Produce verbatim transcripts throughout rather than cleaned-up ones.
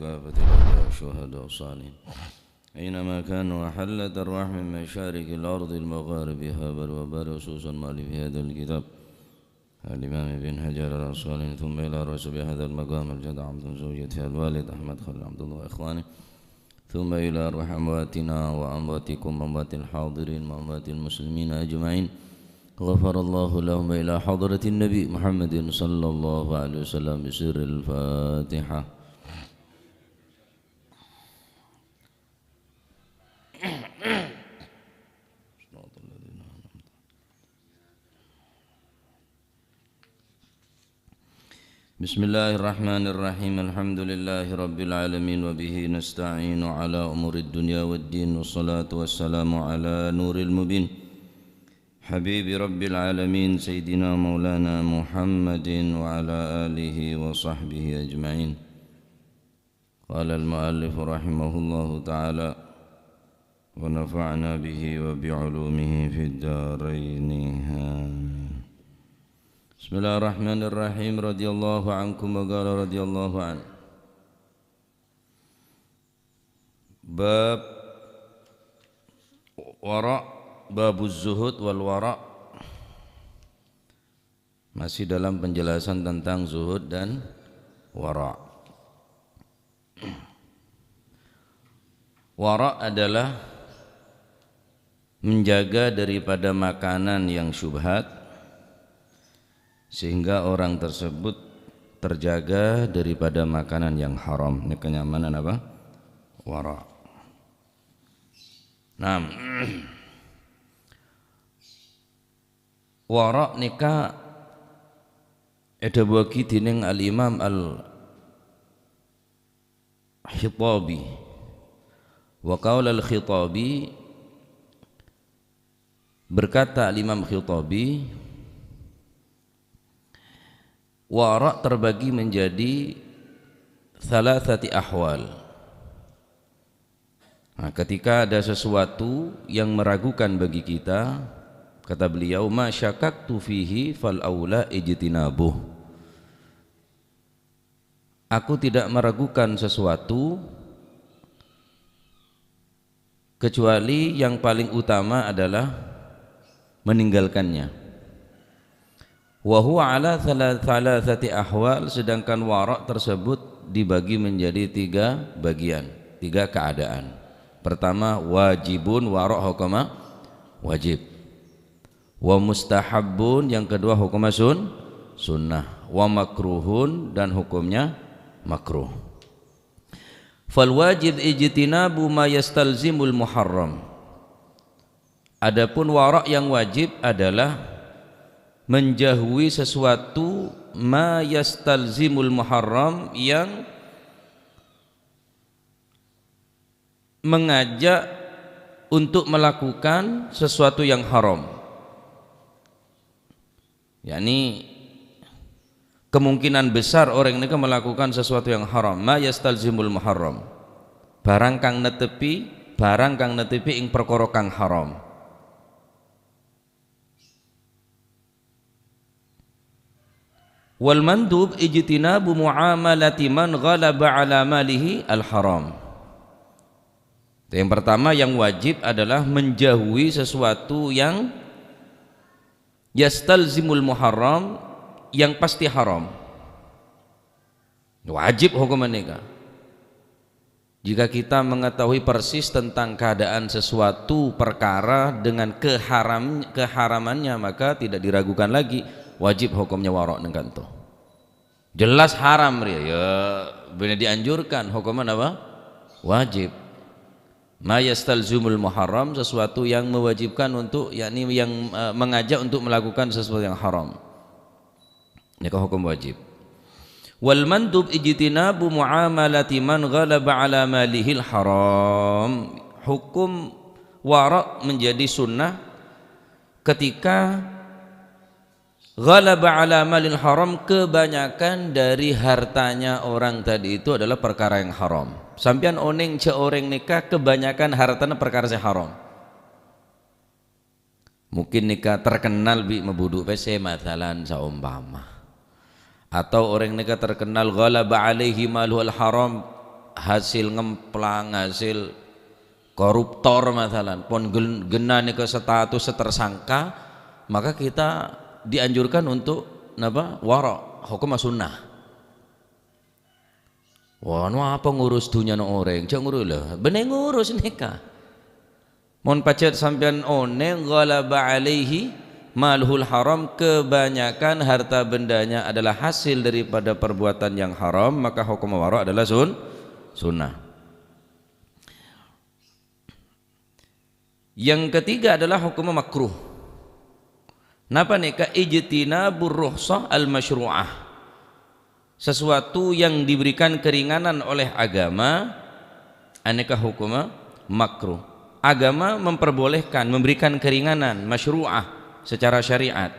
كافة الأولياء والشهداء والصالحين أينما كانوا، وحلت أرواح من مشارق الأرض لمغاربها، بر وبر، خصوصا مؤلف هذا الكتاب الإمام ابن حجر العسقلاني، ثم إلى رسول هذا المقام الجد عبد زوجته الوالد أحمد خليل عبد الله وإخوانه، ثم إلى أرواح أمواتنا وأمواتكم وأموات الحاضرين وأموات المسلمين أجمعين، غفر الله لهم، إلى حضرة النبي محمد صلى الله عليه وسلم بسر الفاتحة. بسم الله الرحمن الرحيم. الحمد لله رب العالمين، وبه نستعين على أمور الدنيا والدين، والصلاة والسلام على نور المبين، حبيب رب العالمين، سيدنا مولانا محمد وعلى آله وصحبه أجمعين. قال المؤلف رحمه الله تعالى، ونفعنا به وبعلومه في الدارين. بسم الله الرحمن الرحيم. رضي الله عنكم، وقال رضي الله عنه. Bab wara', babuz zuhud wal wara'. Masih dalam penjelasan tentang zuhud dan wara'. Wara' adalah menjaga daripada makanan yang syubhat, sehingga orang tersebut terjaga daripada makanan yang haram. Ini kenyamanan apa? Wara'. Nah, wara' nèka èdhâbuwâghi dènèng Al-Imam Al-Khattabi. Wa qala Al-Khattabi, berkata Al-Imam Khattabi, wara' terbagi menjadi thalathati ahwal. Nah, ketika ada sesuatu yang meragukan bagi kita, kata beliau, "Ma syakaktu fihi fal aula ijtinabuh." Aku tidak meragukan sesuatu, kecuali yang paling utama adalah meninggalkannya. Wa huwa ala thala-, thalathati ahwal, sedangkan wara' tersebut dibagi menjadi tiga bagian, tiga keadaan. Pertama, wajibun, wara' hukumnya wajib. Wa mustahabbun, yang kedua hukumnya sun-, sunnah. Wa makruhun, dan hukumnya makruh. Fal wajib ijtinabu ma yastalzimul muharram. Adapun wara' yang wajib adalah menjauhi sesuatu ma yastalzimul muharram, yang mengajak untuk melakukan sesuatu yang haram. Yakni, kemungkinan besar orèng nèka melakukan sesuatu yang haram, ma yastalzimul muharram. Barang kang netepi, barang kang netepi ing perkara kang haram. Wal mandub ijtinabu muamalati man ghalaba ala malihi al haram. Yang pertama, yang wajib adalah menjauhi sesuatu yang yastalzimul muharram, yang pasti haram. Wajib hukumnya nèka. Jika kita mengetahui persis tentang keadaan sesuatu perkara dengan keharam-, keharamannya, maka tidak diragukan lagi, wajib hukumnya wara' nèng ka'dinto. Jelas haram, rèya, ya, bânnè dianjurkan, hukumnya apa? Wajib. Ma yastalzimul muharram, sesuatu yang mewajibkan untuk, yakni yang, eh, mengajak untuk melakukan sesuatu yang haram. Nèka hukum wajib. Wal mandub ijtinabu muamalati man ghalaba ala malihil haram. Hukum wara' menjadi sunnah ketika ghalaba ala malil haram, kebanyakan dari hartanya orang tadi itu adalah perkara yang haram. Sampèyan onèng jâ' orèng nèka kebanyakan hartana perkara sè haram. Mungkin nèka terkenal bi' mabudhu' pèssè, masalan, saompama. Atau orèng nèka terkenal ghalaba alaihi maluhul haram, hasil ngemplang, hasil koruptor masalan, pon gen-, ghenna nèka status tersangka, maka kita dianjurkan untuk napa? Wara', hukumma sunnah. Wah, anu apa ngurus dhunnyana orèng? Jhâ' ngurus, lho, bânnè ngurus nèka. Mon pajhât sampèyan onèng ghalaba alaihi maluhul haram, kebanyakan harta bendanya adalah hasil daripada perbuatan yang haram, maka hukum wara' adalah sun-, sunnah. Yang ketiga adalah hukum makruh. Napa nèka? Ijtinabur rukhsah al-masyru'ah. Sesuatu yang diberikan keringanan oleh agama, anèka hukumma makruh. Agama memperbolehkan, memberikan keringanan, masyru'ah secara syariat.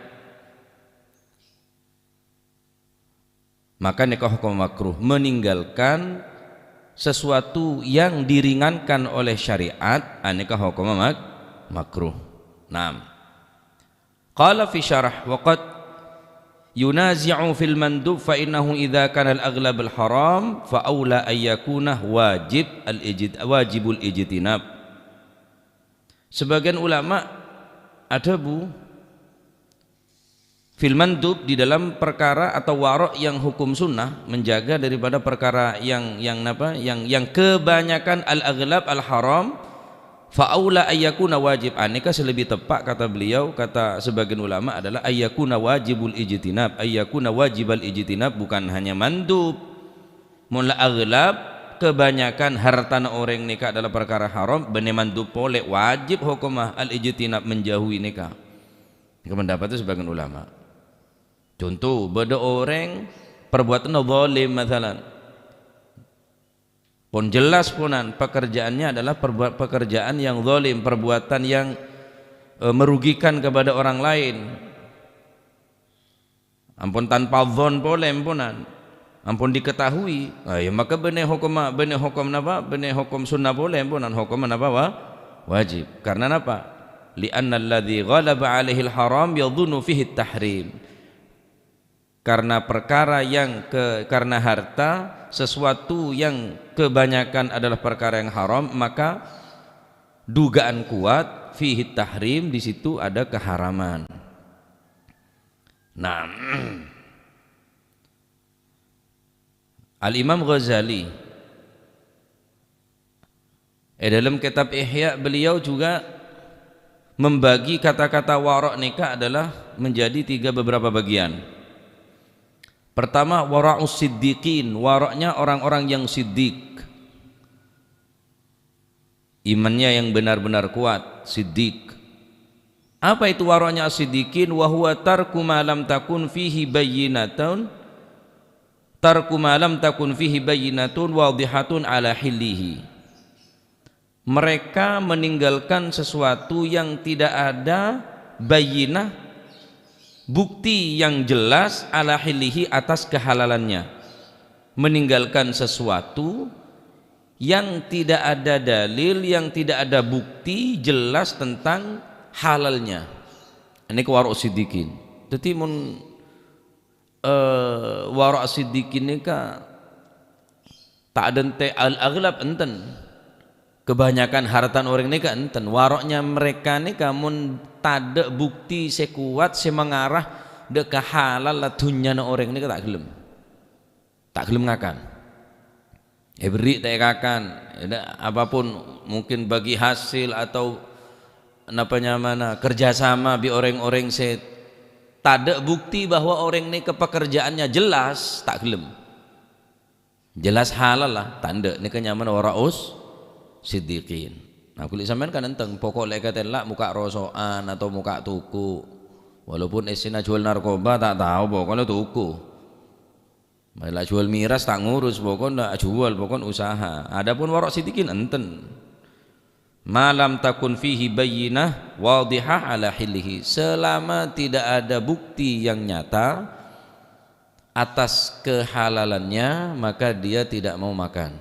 Maka nèka hukum makruh, meninggalkan sesuatu yang diringankan oleh syariat, anèka hukum mak-, makruh. Naam. Qala fi syarah, wa qad yunazi'u fil mandub, fa innahu idza kana al-aghlab al-haram, fa aula an yakuna wajib al-ijt-, wajibul ijtinab. Sebagian ulama adhâbu, fil mandub, di dalam perkara atau wara' yang hukum sunnah, menjaga daripada perkara yang, yang napa? Yang, yang kebanyakan al-aghlab al-haram, fa aula ayyakuna wajib. Anèka sè lebbi teppa' kata beliau, kata sebagian ulama adalah ayyakuna wajibul ijtinab, ayyakuna wajibal ijtinab, bukan hanya mandub. Mon la aghlab, kebanyakan hartana orèng nèka adalah perkara haram, bânnè mandub polè, wajib hukumma al-ijtinab, menjauhi nèka. Nèka pendapatnya sebagian ulama. Conto, bâdâ orèng perbuatanna zalim, masalan. Pon jelas ponan, pekerjaannya adalah perbuat-, pekerjaan yang zalim, perbuatan yang, eh, merugikan kepada orang lain. Ampon tanpa dzon polè, amponan. Ampon diketahui. Ah, ya, maka bânnè hukumma, bânnè hukum napa? Bânnè hukum sunnah polè, amponan. Hukumma napa? Wa-, wajib. Karena napa? Li'anna alladzi ghalaba alaihil haram yadhunnu fihi tahrim. Karena perkara yang ke-, karena harta, sesuatu yang kebanyakan adalah perkara yang haram, maka dugaan kuat fihi tahrim, di situ ada keharaman. Nah, Al-Imam Ghazali, è dâlem kitab Ihya, beliau juga membagi kata-kata wara' nèka adalah menjadi tiga beberapa bagian. Pertama, wara'us siddiqin, wara'nya orang-orang yang siddiq. Imannya yang benar-benar kuat, siddiq. Apa itu wara'nya as-siddiqin? Wa huwa tarku ma lam takun fihi bayyinatun, tarku ma lam takun fihi bayyinatun wadhihatun ala hillihi. Mereka meninggalkan sesuatu yang tidak ada bayyinah, bukti yang jelas, ala hillihi, atas kehalalannya. Meninggalkan sesuatu yang tidak ada dalil, yang tidak ada bukti jelas tentang halalnya. Ini ke warok siddiqin. Jadi, mon, eh, warok siddiqin ini ka tak ada ente al-aghlab enten. Kebanyakan harta orang ini ka enten. Waroknya mereka ini ka mon tadek bukti sekuat, semengarah dek ke halal lah dunyana orang ini ka tak gelem. Tak gelem ngakan. Èberri' ta' èkakan. Ya, apapun, mungkin bagi hasil atau napa nyamana, kerjasama bi' orèng-orèng sè tadek bukti bahwa orèng nèka pekerjaannya jelas, ta' gelem. Jelas halal lah, tandek nèka nyamana wara'us siddiqin. Nah, kulli sampèyan kan enteng, pokok lè' katella' muka roso'an atau muka toko. Walaupun essèna jual narkoba, ta' tao, pokoknya toko. Malah jual miras ta' ngurus, pokokna jual, pokokna usaha. Adapun warok sidikin enten. Ma lam takun fihi bayyinah wadhihah ala hillihi. Selama tidak ada bukti yang nyata atas kehalalannya, maka dia tidak mau makan.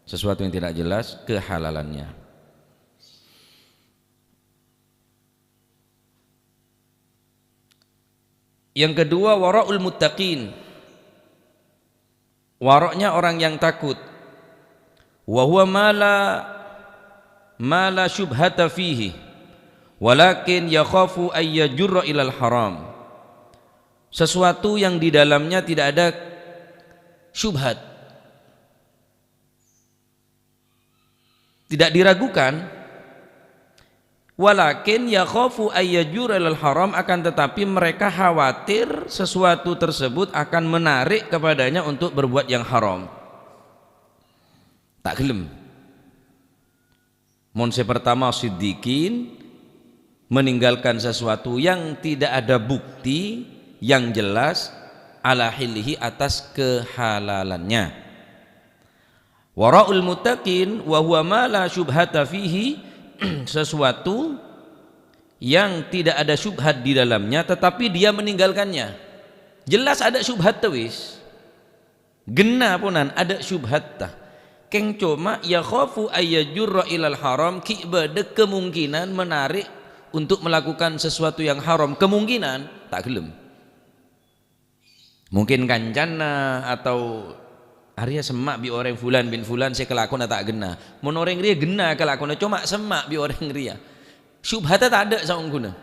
Sesuatu yang tidak jelas kehalalannya. Yang kedua, wara'ul muttaqin. Waroknya orang yang takut. Wa huwa ma la, ma la syubhata fihi, walakin yakhafu ay yajurra ilal haram. Sesuatu yang di dalamnya tidak ada syubhat, tidak diragukan, walakin yakhafu ay yajurra ilal haram, akan tetapi mereka khawatir sesuatu tersebut akan menarik kepadanya untuk berbuat yang haram. Ta' gelem. Mon sè pertama siddiqin, meninggalkan sesuatu yang tidak ada bukti yang jelas ala hillihi, atas kehalalannya. Wara'ul muttaqin wa huwa ma la syubhata fihi, sesuatu yang tidak ada syubhat di dalamnya, tetapi dia meninggalkannya. Jelas ada syubhat tawis. Ghenna ponan ada syubhatta. Kèng coma yakhafu ay yajurra ilal haram, ghi' bâdâ kemungkinan menarik untuk melakukan sesuatu yang haram. Kemungkinan, ta' gelem. Mungkin kancana atau arèya semma' bi' orèng fulan bin fulan sè kalakowanna ta' ghenna. Mon orèng rèya ghenna kalakowanna, coma semma' bi' orèng rèya. Syubhatta tadâ' saongghuna.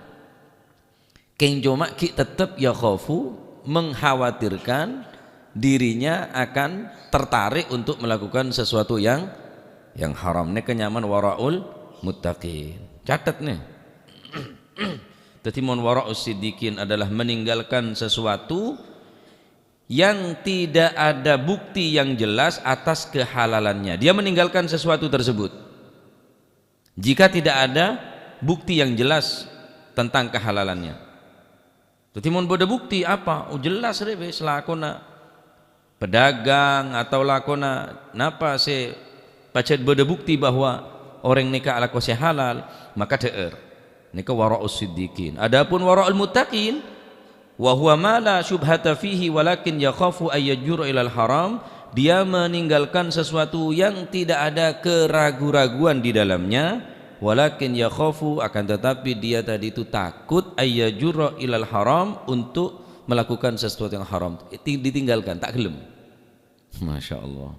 Kèng coma ghi' tettep yakhafu, mengkhawatirkan dirinya akan tertarik untuk melakukan sesuatu yang, yang haram. Nèka nyamana wara'ul muttaqin. Catet nè. Dhâddhi mon wara'us siddiqin adalah meninggalkan sesuatu yang tidak ada bukti yang jelas atas kehalalannya. Dia meninggalkan sesuatu tersebut jika tidak ada bukti yang jelas tentang kehalalannya. Dhâddhi mon bâdâ bukti apa? Oh, jelas rè wis lakona pedagang atau lakona napa sè pajhât bâdâ bukti bahwa orèng nèka alako sè halal, maka dhâ'âr. Nèka wara'us siddiqin. Adapun wara'ul muttaqin, wa huwa ma la syubhata fihi walakin yakhafu ay yajurra ilal haram, dia meninggalkan sesuatu yang tidak ada keragu-raguan di dalamnya, walakin yakhafu, akan tetapi dia tadi itu takut, ay yajurra ilal haram, untuk melakukan sesuatu yang haram. Ti-, ditinggalkan, ta' gelem. Masya Allah.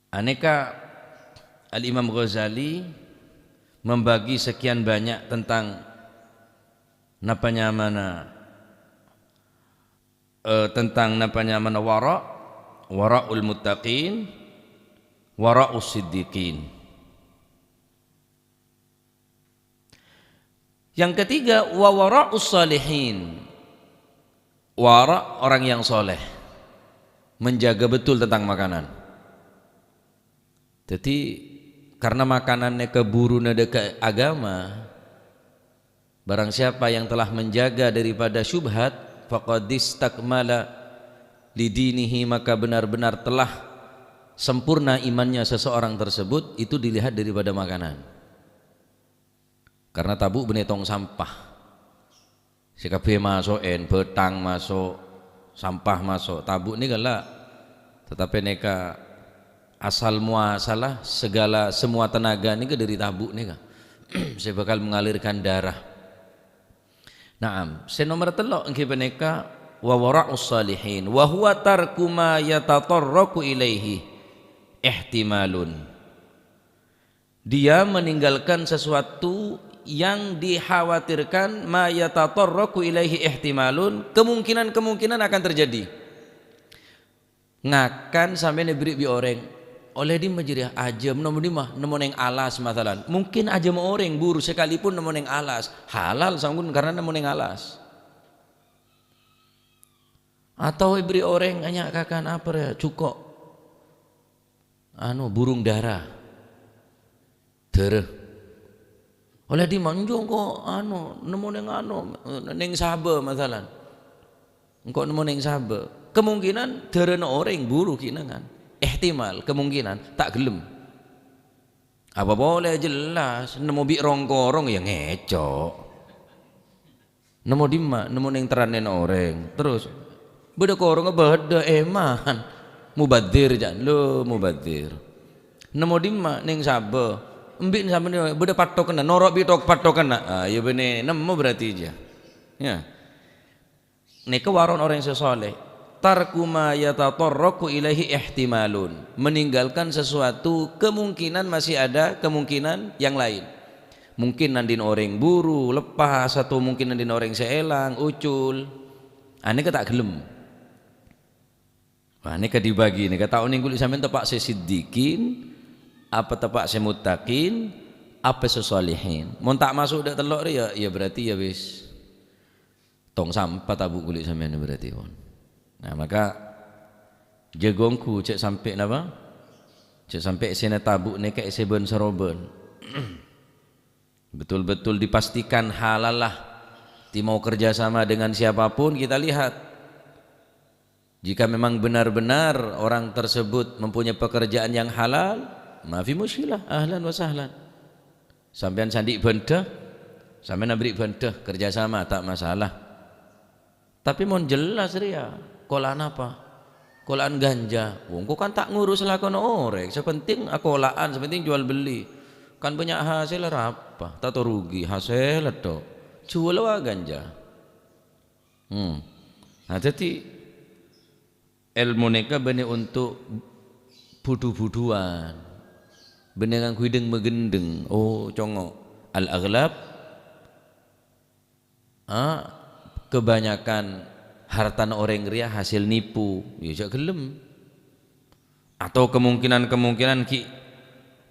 Anèka Al-Imam Ghazali membagi sekian banyak tentang napa nyamana, eh, tentang napa nyamana wara', wara'ul muttaqin, wara'us siddiqin. Yang ketiga, wa wara'us salihin. Wara' orang yang soleh. Menjaga betul tentang makanan. Jadi, karena makanan nèka buruna dâ' ka agama, barang siapa yang telah menjaga daripada syubhat, faqad istakmala lidinihi, maka benar-benar telah sempurna imannya seseorang tersebut, itu dilihat daripada makanan. Karena tabu' bânnè tong sampah. Sè kabbhi maso'è, bâthang maso', sampah maso'. Tabu' nèka la, tetapi nèka asal muasala segala semua tenaga nèka dari tabu' nèka. Sè bakal mengalirkan darah. Naam, sè nomer tello' èngghi panèka wa wara'us salihin, wa huwa tarku ma yatatarraqu ilaihi ihtimalun. Dia meninggalkan sesuatu yang dikhawatirkan, ma yatatarraqu ilaihi ihtimalun, kemungkinan-kemungkinan akan terjadi. Ngakan sampèyan èberri' bi' orèng, "Ollè dimma jârèya?" "Ajâm." "Nemmo dimma?" "Nemmo neng alas," masalan. Mungkin ajâm orèng buru, sekalipun nemmo neng alas. Halal sampèyan karena nemmo neng alas. Atau èberri' orèng, "Anya' kakan apa rèya?" "Jhuko'." Anu, burung dara. Dara. Ollè dimma? "Enjâ', engko' anu, nemmo neng anu, neng Sabâ," masalan. "Engko' nemmo neng Sabâ." Kemungkinan darana orèng buru ghi' nèngan. Ihtimal, kemungkinan, ta' gelem. Apa polè jelas, nemmo bi' rong-korong ya ngèco'. Nemmo dimma? Nemmo neng terranna orèng. Terros, bâdâ korongnga bâdâ, èman. Mubadzir, jân. Lho, mubadzir. Nemmo dimma? Neng Sabâ. Embi' sampeyan bâdâ pattokanna, noro' bi' tok-, pattokanna. Ah, ya bânnè nemmo berarti jâ. Ya. Nèka waro'na orèng sè saleh. Tarku ma yatatarraku ilaihi ihtimalun. Meninggalkan sesuatu kemungkinan masih ada kemungkinan yang lain. Mungkin nandhin orèng buru, lepas, atau mungkin nandhin orèng sè èlang, ucul. Anèka ta' ghellem. Wah, nèka dibagi nèka, ta' onèng ghuli sampèyan teppa' sè siddiqin, apa teppa' sè muttaqin, apa sè shalihin. Mon ta' maso' dâ' tello' rè ya, ya berarti ya wis. Tong sampah tabu' ghuli sampèyan berarti pon. Nah, maka jâ ghu-ongghu jhâ' sampè' napa? Jhâ' sampè' sèna tabu' nèka èsèbân sarobân. Betul-betul dipastikan halal lah. Ti mau kerja sama dengan siapapun, kita lihat. Jika memang benar-benar orang tersebut mempunyai pekerjaan yang halal, ma fi musykilah, ahlan wa sahlan. Sampèyan sè andi' bhândhâ, sampèyan aberri' bhândhâ, kerja sama, ta' masalah. Tapè mon jelas rèya, kola'an apa? Kola'an ganja. Wong, engko' kan ta' ngurus lakona orèng, sè penting akola'an, sè penting jual beli. Kan bânnya' hasèl arapa? Tanto rugi, hasèl tok. Juwâl wa ganja. Hmm. Nah, dhâddhi èlmo nèka bânnè onto' budhu-budhuwân. Bânnè kaangghuy dhâng-maghândhâng. Oh, congo'. Al-aghlab, ah, kebanyakan hartana orèng rèya hasil nipu. Ya, jhâ' ghellem. Atau kemungkinan-kemungkinan ghi'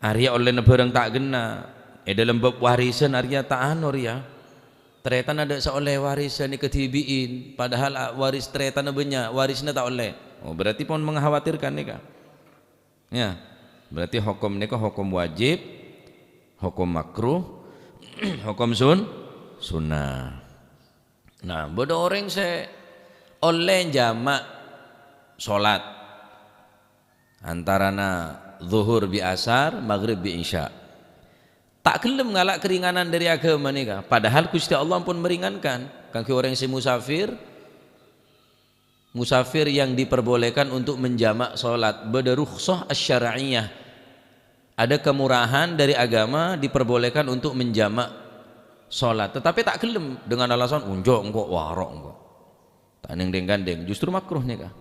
arèya ollèna bhârâng ta' ghenna', è dhâlem bab warisan arèya ta' ano rèya. Tarètanna dâ' sè ollè warisan èkadhibi'in, padahal a-, waris tarètanna bânnya', warisna ta' ollè. Oh, berarti pon mengkhawatirkan nèka. Ya, berarti hokom nèka hokom wajib, hokom makruh, hokom sun-, sunnah. Nah, bâdâ orèng sè ollè jama' solat antarana zuhur bi' asar, maghrib bi' isya. Ta' ghellem ngala' karinganan dhâri aghâma nèka, padahal Ghustè Allah ampon meringankan kaangghuy orèng sè musafir, musafir yang diperbolehkan untuk menjama' solat, bâdâ rukhsah asy-syar'iyyah. Ada kemurahan dari agama diperbolehkan untuk menjama' solat, tetapi ta' ghellem dengan alasan, "Onjhâ' engko' waro' engko'." Ta' neng-dheng-gandeng, justru makruh nèka.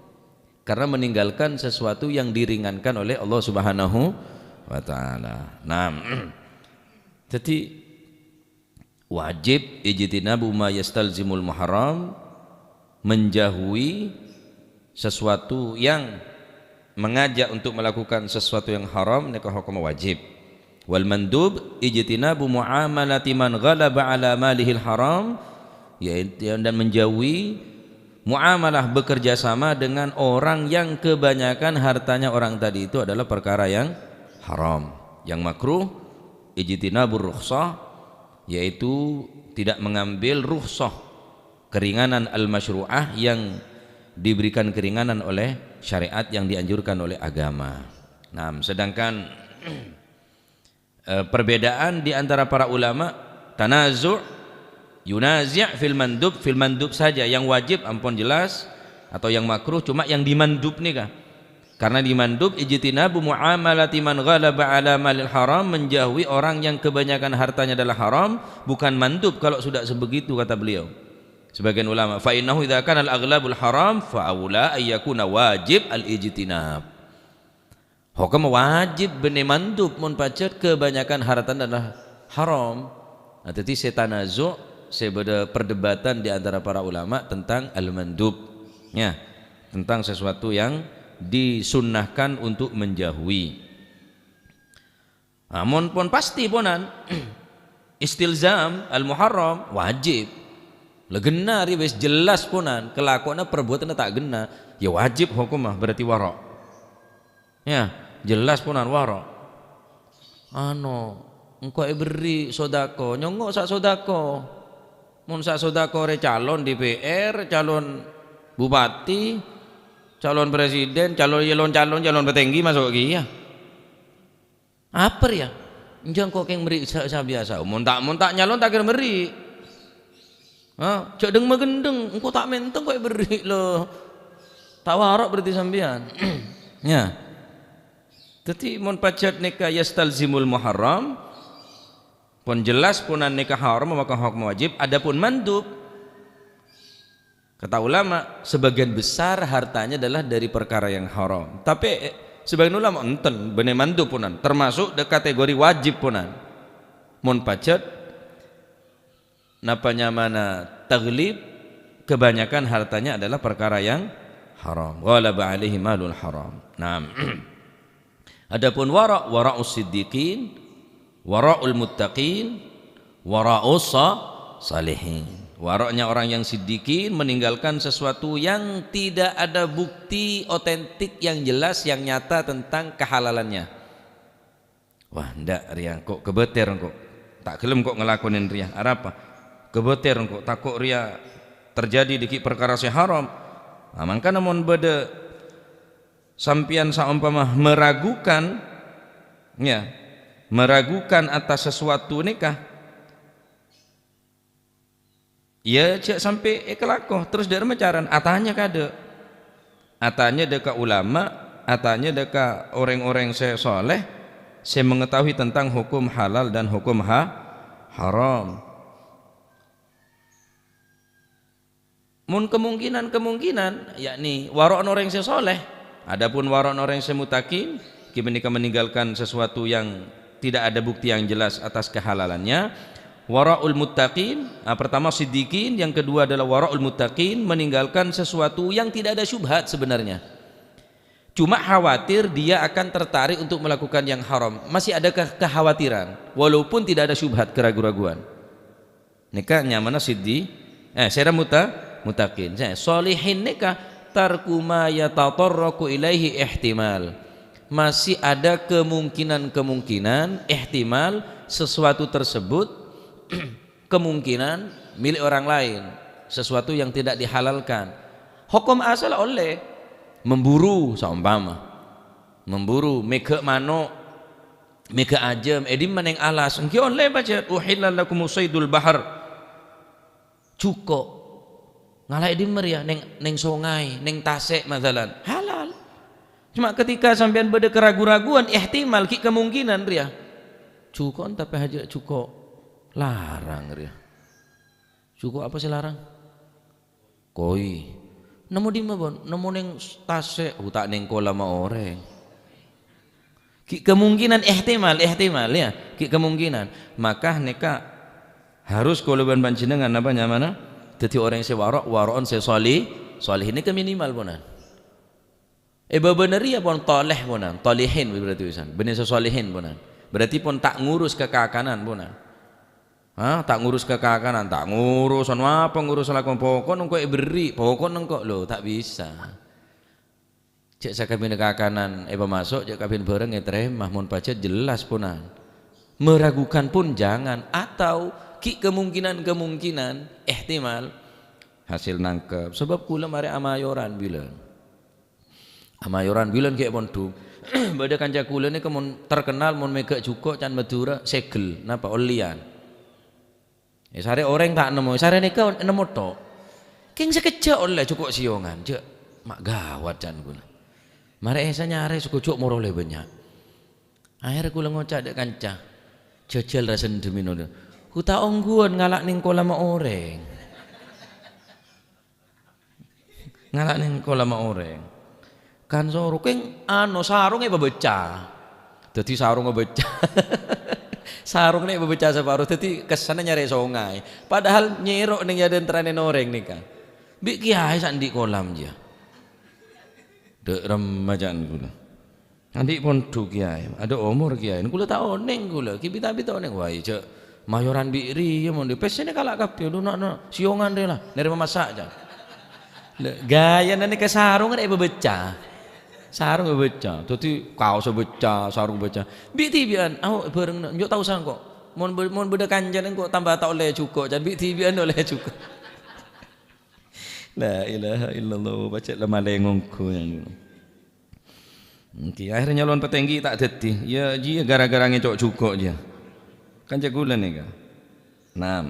Karena meninggalkan sesuatu yang diringankan oleh Allah Subhanahu wa Ta'ala. Nah, jadi, wajib ijtinabu ma yastalzimul muharram, menjauhi sesuatu yang mengajak untuk melakukan sesuatu yang haram, nèka hokomma wajib. Wal mandub ijtinabu muamalati man ghalaba ala malihil haram, yaitu, dan menjauhi muamalah, bekerja sama dengan orang yang kebanyakan hartanya orang tadi itu adalah perkara yang haram. Yang makruh, ijtinabur rukhsah, yaitu tidak mengambil rukhsah, keringanan al-masyru'ah yang diberikan keringanan oleh syariat, yang dianjurkan oleh agama. Nah, sedangkan, eh, perbedaan di antara para ulama, tanazu', yunazi' fil mandub, fil mandub saja, yang wajib ampon jelas, atau yang makruh, cuma yang di mandub nèka. Karena di mandub, ijtinabu muamalati man ghalaba ala malil haram, menjauhi orang yang kebanyakan hartanya adalah haram, bukan mandub kalau sudah sebegitu, kata beliau. Sebagian ulama, "Fa innahu idza kana al-aghlabul haram, fa aula ayyakuna wajib al-ijtinab." Hokomma wajib bânnè mandub mon pajhât kebanyakan hartana adalah haram. Nah, dhâddhi sè tanazu', sè bâdâ perdebatan di antara para ulama tentang al-mandub. Ya, tentang sesuatu yang disunnahkan untuk menjauhi. Nah, mon pon pastè ponan, istilzam al-muharram wajib. La ghenna' rè wis jelas ponan, kelakuanna, perbuatanna ta' ghenna', ya wajib hokomma, berarti waro'. Ya, jelas ponan waro'. Ano, engko' èberri' sodako, nyongngo' sa' sodako. Mon sa' sodako rè calon D P R, calon bupati, calon presiden, calon, calon, calon, calon petinggi maso' kèya. Apa rèya? Enjâ' engko' kèng mèrri' sa-, sabiyasa. Mon ta', mon ta' nyalon ta' kèra mèrri'. Ha, jhâ' dhâng-maghândhâng, engko' ta' menteng kok èberri' lo. Ta' waro' berarti sampèyan. Ya. Dhâddhi mon pajhât nèka yastalzimul muharram, Pon jelas ponan nèka haram maka hokom wajib, adapun mandub, kata ulama, sebagian besar hartanya adalah dari perkara yang haram. Tapè, eh, sebagian ulama enten, bânnè mandub ponan, termasuk dâ' kategori wajib ponan. Mon pajhât, napa nyamana taghlib, kebanyakan hartanya adalah perkara yang haram. Ghalaba alaihi malul haram. Nah, adapun wara', wara'us siddiqin, wara'ul muttaqin, wara'us sa-, salihin. Wara'nya orang yang siddiqin meninggalkan sesuatu yang tidak ada bukti otentik yang jelas, yang nyata tentang kehalalannya. Wah, ndak, rèya engko' kabâter engko'. Ta' ghellem engko' ngalakonè rèya. Arapa? Kabâter engko', tako' rèya terjadi dâgghi' parkara sè haram. Nah, mangkana mon bâdâ sampèyan saompama meragukan, ya, meragukan atas sesuatu nèka, iyâ, jhâ' sampè' èkalako, terros dâ' remma carana, atanya ka dâ'. Atanya dâ' ka ulama, atanya dâ' ka orèng-orèng sè soleh, sè mengetahui tentang hukum halal dan hukum ha-, haram. Mon kemungkinan-kemungkinan, yakni waro'na orèng sè soleh. Adapun waro'na orèng sè muttaqin, ghâpanèka meninggalkan sesuatu yang tidak ada bukti yang jelas atas kehalalannya. Wara'ul muttaqin, ah, pertama siddiqin, yang kedua adalah wara'ul muttaqin, meninggalkan sesuatu yang tidak ada syubhat sebenarnya. Cuma khawatir dia akan tertarik untuk melakukan yang haram. Masih ada ke-, kekhawatiran, walaupun tidak ada syubhat, keragu-raguan. Nèka nyamana siddi-, eh, sèra muta-, muttaqin. Sè-, solihin nèka tarku ma yatatarraqu ilaihi ihtimal. Masih ada kemungkinan-kemungkinan, ihtimal, sesuatu tersebut kemungkinan milik orang lain, sesuatu yang tidak dihalalkan. Hokom asal ollè, memburu, saompama. Memburu, mèghâ' mano', mèghâ' ajâm, è dimma nèng alas, ènggi ollè pajhât, "Uhilla lakum saydul bahr." Jhuko'. Ngala' è dimma rèya? Nèng, nèng songay, nèng tasè', masalan. Halal. Cuma ketika sampèyan bâdâ keragu-raguan, ihtimal, ghi' kemungkinan rèya. Jhuko', tapè hajâ' jhuko' larang rèya. Jhuko' apa sè larang? Koi. Nemmo dimma, Pon? Nemmo nèng tasè', oh, ta' nèng kolamma orèng. Ghi' kemungkinan, ihtimal, ihtimal, ya. Ghi' kemungkinan. Maka nèka harus kaulâ bân panjhennengngan, napa nyamana? Dhâddhi orèng sè waro', waro'on sè soli-, solihin nèka minimal, ponan. È bâbâna rèya pon tolèh, ponan. Tolihin berarti pisan. Bânnè sè solihin, ponan. Berarti pon ta' ngurus kakakanan, ponan. Ha, ta' ngurus kakakanan, ta' ngurus, anu apa ngurus lakon, pokok engko' èberri', pokok engko', lho, ta' bisa. Cè' sakabinna kakanan èpamaso', cè' kabin bhârâng ètarèma, mon pajhât jelas ponan. Meragukan pun jangan, atau ghi' kemungkinan-kemungkinan, ihtimal, hasil nangkep. Sabâb kaulâ marè amayoran bilân. Amayoran bilân ghi' mondhuk. Bâdâ kanca kaulâ nèka mon terkenal mon mèghâ' jhuko' can Madhurâ, segel, napa, ollèyan. Eh, sarè orèng ta' nemmo, sarè nèka nemmo tok. Kèng sakejjhâ' ollè jhuko' sèyongan, jhâ', ma' ghâwât can kaulâ. Marè èsa nyarè soghu jhuko' moro ollè bânnya'. Akhèrra kaulâ ngoca' dâ' kanca, "Jhâjhâl ra sendhem ino, hu ta' ongghuwân ngala' nèng kolamma orèng." Ngala' nèng kolamma orèng. Kan soro, kèng, ano, sarong èpabâcca. Dhâddhi sarong èbâcca. Sarong nè' èpabâcca saparo, dhâddhi kessanna nyarè songay. Padahal nyèro' nèng è antaranan orèng nèka. Bi' kèyaè sè andi' kolam, jiyâ. Dâ' remma can kaulâ. Andi' pondhuk kèyaè, adâ' omor kèyaè. Kaulâ ta' onèng kaulâ, ghi' bit-abit ta' onèng. Wah, jhâ' mayoran bi' rèya mon dhi-, pèssèna kala' kabbhi, adhu, na', na', sèyongan rè la, narèma masa', can. Lha, ghâyâna nèka sarong rè èpabâcca. Sarong èpabâcca. Dhâddhi kaos èbâcca, sarong èbâcca. Bi' dhibi'ân, aho, bhâreng, na', enjâ' tao sangko'. Mon bâ-, mon bâdâ kancana engko' tamba ta' ollè jhuko', can, bi' dhibi'ân ollè jhuko'. La ilaha illallah, pajhât la malèng ongghu, ya. Ènggi, akhèrra nyalon patèngghi ta' dhâddhi. Yâ, jiyâ gara-gara ngèco' jhuko', jiyâ. Kanca kaulâ nèka. Nah,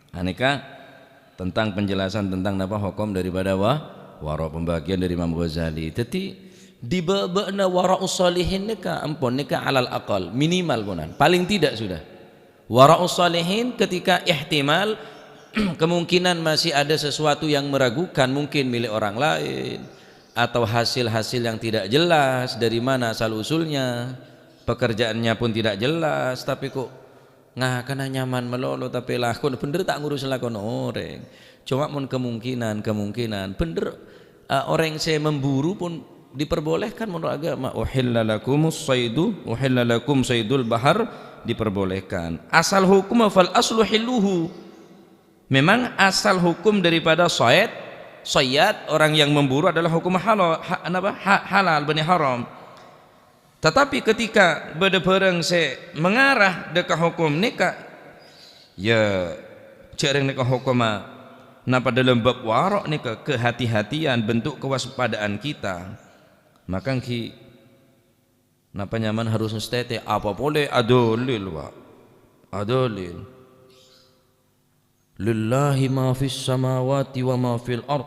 anèka tentang penjelasan tentang napa hokom daripada wa-, wara', pembagian dari Imam Ghazali. Dhâddhi, dhi bâ-, bâbâna wara'us shalihin nèka, ampon nèka alal aqal, minimal ponan. Paling tidak sudah. Wara'us shalihin ketika ihtimal, kemungkinan masih ada sesuatu yang meragukan, mungkin milik orang lain, atau hasil-hasil yang tidak jelas, dari mana asal-usulnya, pekerjaannya pun tidak jelas, tapi kok ngakana nyaman malolo, tapi lakon bhender ta' ngurus lakon orèng. Coma mon kemungkinan, kemungkinan bhender, eh, orèng sè memburu pun diperbolehkan menurut agama. "Uhilla lakumus shaidu, uhilla lakum shaidul bahar," diperbolehkan. Asal hukum fal aslu hilluhu. Memang asal hukum daripada shaid, shayyad, orang yang memburu adalah hukum halo-, ha-, napa? Ha-, halal, bânnè haram. Tetapi ketika bâdâ bhârâng sè mengarah dâ' ka hukum nèka, ya, jhâ' rèng nèka hokomma napa dâlâm bab waro' nèka kehati-hatian, bentuk kewaspadaan kita. Maka ènggi napa nyamana harus ngastètè, apa polè adalil, Pak. Adalil. "Lillahi ma fis samawati wa ma fil ard."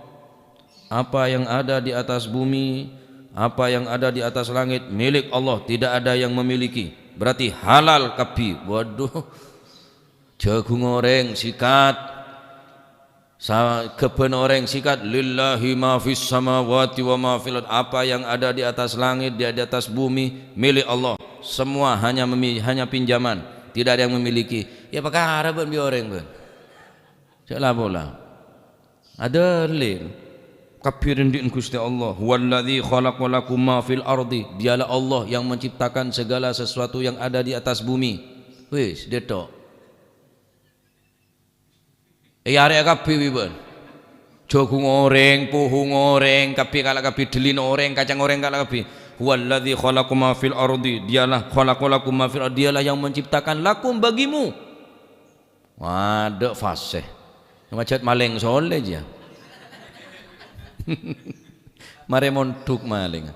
Apa yang ada di atas bumi, apa yang ada di atas langit milik Allah, tidak ada yang memiliki. Berarti halal kabbhi. Waduh. Jhâghung orèng sikat. Sa-, ghâbân orèng sikat, "Lillahi ma fis samawati wa ma fil ard." Apa yang ada di atas langit, di, di atas bumi, milik Allah. Semua hanya memi-, hanya pinjaman. Tidak ada yang memiliki. Ya, pakara bân bi' orèng, bân. Jhâ' la-pola. Adalil. Kabbhi rèng dhin Ghustè Allah. "Huwallazi khalaqa lakum ma fil ardi." Dialah Allah yang menciptakan segala sesuatu yang ada di atas bumi. Wis, dâ' tho'. Èyarè'a kabbhi bi' bân. Jhâghung orèng, pohong orèng, kabbhi kala' kabbhi, dhâlina orèng, kacang orèng kala' kabbhi. "Huwallazi khalaqa ma fil ardi." Dialah khalaqa lakum ma fil ardi. Dialah yang menciptakan lakum bagimu. Waduh, fasih. Majât malèng solè, jiyâ. Marè mondhuk malèng.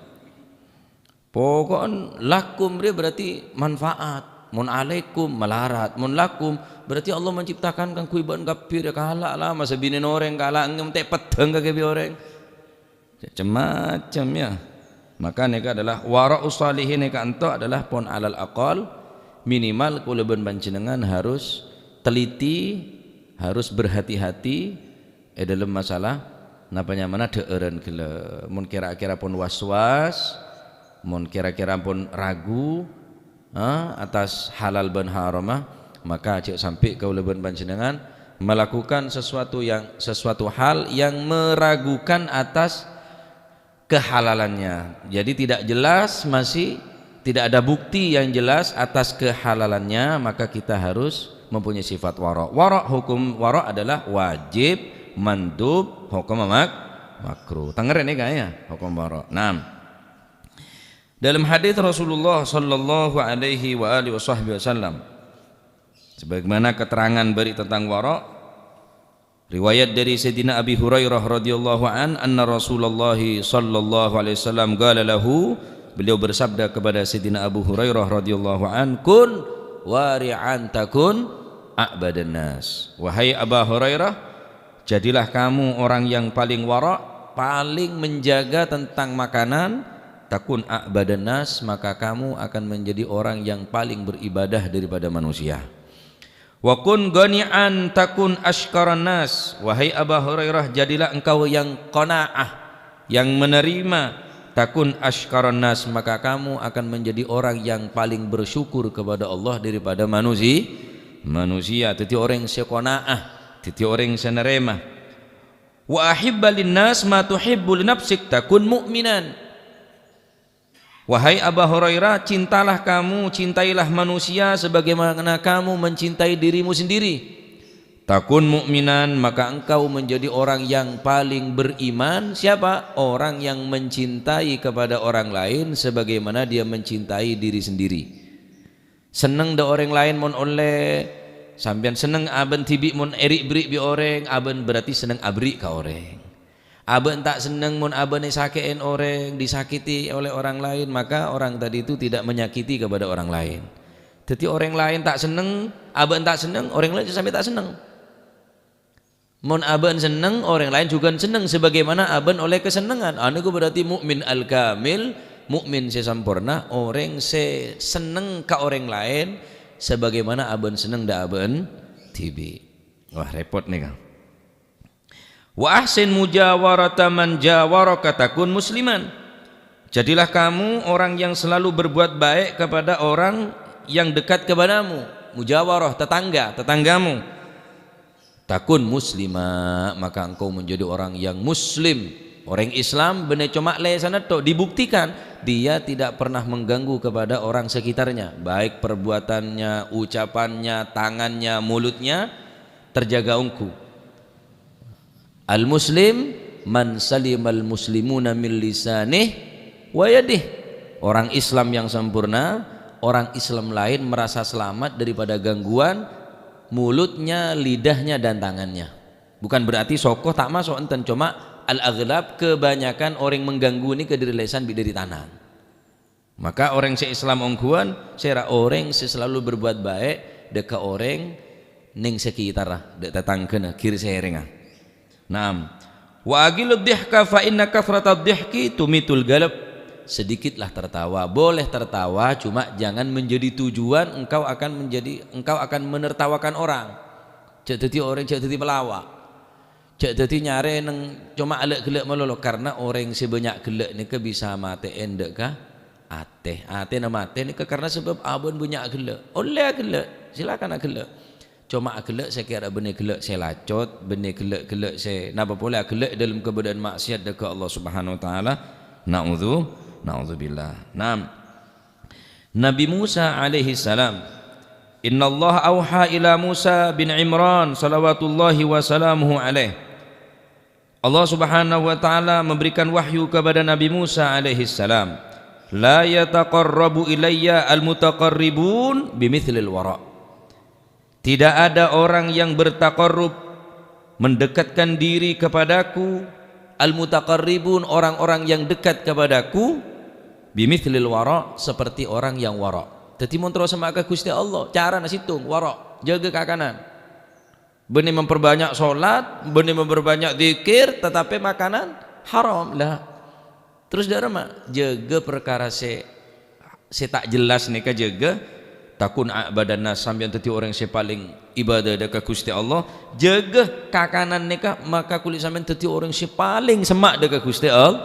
Poko'en lakum rè berarti manfaat. Mon alaikum, malarat. Mon lakum, berarti Allah menciptakan kaangghuy bâ'na kabbhi rè, kala' la, masa binèna orèng kala' ngèm tè' peddhâng ka kabbhi orèng. Cem-macem, ya. Maka nèka adalah wara'us shalihin nèka ento adalah pon alal aqal minimal kaulâ bân panjhennengan harus teliti, harus berhati-hati è dâlem masalah napa nyamana dhâ'ârân ghellâ'. Mon kèra-kèra pon was-was, mon kèra-kèra pon ragu, ha, atas halal bân harama, maka jhâ' sampè' kaulâ bân panjhennengan melakukan sesuatu yang, sesuatu hal yang meragukan atas kehalalannya. Jadi tidak jelas, masih tidak ada bukti yang jelas atas kehalalannya, maka kita harus mempunyai sifat wara'. Wara', hukum wara' adalah wajib, mandub, hukum mak-, makruh. Tangèrè nèka ya, hukum wara'. Naam. Dalam hadis Rasulullah sallallahu alaihi wa alihi wasahbihi wasallam, sebagaimana keterangan bari tentang wara', riwayat dari Sayyidina Abi Hurairah radhiyallahu an, anna Rasulullah sallallahu alaihi wasallam qala lahu, beliau bersabda kepada Sayyidina Abu Hurairah radhiyallahu an, "Kun wari'an takun a'badan nas." Wahai Abu Hurairah, jadilah kamu orang yang paling wara', paling menjaga tentang makanan, takun a'badan nas, maka kamu akan menjadi orang yang paling beribadah daripada manusia. "Wa kun qani'an takun asykaran nas." Wahai Abu Hurairah, jadilah engkau yang qanaah, yang menerima, takun asykaran nas, maka kamu akan menjadi orang yang paling bersyukur kepada Allah daripada manusi-, manusia. Dhâddhi orèng sè qanaah, dhâddhi orèng sè narèma. "Wa ahibba linnas ma tuhibbu li nafsik takun mu'minan." Wahai Abu Hurairah, cintalah kamu, cintailah manusia sebagaimana kamu mencintai dirimu sendiri. Takun mu'minan, maka engkau menjadi orang yang paling beriman. Siapa? Orang yang mencintai kepada orang lain sebagaimana dia mencintai diri sendiri. Senneng dâ' orèng laèn mon ollè, sampèyan senneng abâ'na dhibi' mon èri'-berri' bi' orèng, abâ'na berarti senneng aberri' ka orèng. Abâ'na ta' senneng mon abâ'na èsakè'è orèng, disakiti oleh orang lain, maka orang tadi itu tidak menyakiti kepada orang lain. Dhâddhi orèng laèn ta' senneng, abâ'na ta' senneng, orèng laèn sampè' ta' senneng. Mon abâ'na senneng, orèng laèn jhughân senneng sebagaimana abâ'na ollè kasennengngan. Anu iku berarti mukmin al-kamil, mukmin sè samporna, orèng sè senneng ka orèng laèn, sebagaimana abâ'na senneng dâ' abâ'na dhibi'. Wah, repot nèka. "Wa ahsin mujawarata man jawaraka takun musliman." Jadilah kamu orang yang selalu berbuat baik kepada orang yang dekat kepadamu. Mujawarah, tetangga, tetanggamu. "Takun muslima," maka engkau menjadi orang yang muslim. Orang Islam bânnè coma lèsanna tok, dibuktikan dia tidak pernah mengganggu kepada orang sekitarnya, baik perbuatannya, ucapannya, tangannya, mulutnya terjaga onggu. "Al-muslim man salimal muslimuna min lisanih wa yadih." Orang Islam yang sempurna, orang Islam lain merasa selamat daripada gangguan mulutnya, lidahnya, dan tangannya. Bukan berarti soko ta' maso', enten, coma al-aghlab, kebanyakan orang mengganggu nèka dâri lèsan bi' dâri tanang. Maka orèng sè Islam ongghuwân, sèra orèng sè selalu berbuat baik dâ' ka orèng neng sekitarra, dâ' tatangghâna, ghir sèrèngnga. Naam. "Wa aqillud dhihka fa inna kathratad dhihki tumitul qalb." Sedikitlah tertawa, boleh tertawa, cuma jangan menjadi tujuan engkau akan menjadi, engkau akan menertawakan orang. Jhâ' dhâddhi orèng, jhâ' dhâddhi pelawak. Jhâ' dhâddhi nyarè neng coma ghellâ'-ghellâ' malolo, karna orèng sè bânnya' ghellâ' nèka bisa matè'è dâ' ka atè. Atèna matè nèka karna sabâb abâ'na bânnya' ghellâ'. Ollè aghellâ', silakan aghellâ'. Coma aghellâ' sè kèra bânnè ghellâ' sè lacot, bânnè ghellâ'-ghellâ' sè napa polè aghellâ' è dâlem kabâdâ'ân ma'siyat dâ' ka Allah Subhanahu wa Ta'ala. Na'udzu-, na'udzubillah. Naam. Nabi Musa alaihi salam. "Innallaha auha ila Musa bin Imran salawatullahi wa salamuhu alaih." Allah Subhanahu wa Ta'ala memberikan wahyu kepada Nabi Musa alaihi salam, "La yataqarrabu ilayya al-mutaqarribun bimithlil wara'." Tidak ada orang yang bertaqarrub, mendekatkan diri kepadaku, al-mutaqarribun, orang-orang yang dekat kepadaku, bimithlil wara', seperti orang yang wara'. Dhâddhi mon terro semma' ka Ghustè Allah, carana sèttong, wara', jâgâ kakanan. Bânnè memperbanyak sholat, bânnè memperbanyak dzikir, tetapi makanan haram. Lah, terros dâ' remma, jâgâ parkara sè, sè ta' jelas nèka jâgâ, takun a'badan nas, sampèyan dhâddhi orèng sè palèng ibadah dâ' ka Ghustè Allah, jâgâ kakanan nèka, maka kulâ sampèyan dhâddhi orèng sè palèng semma' dâ' ka Ghustè Al-,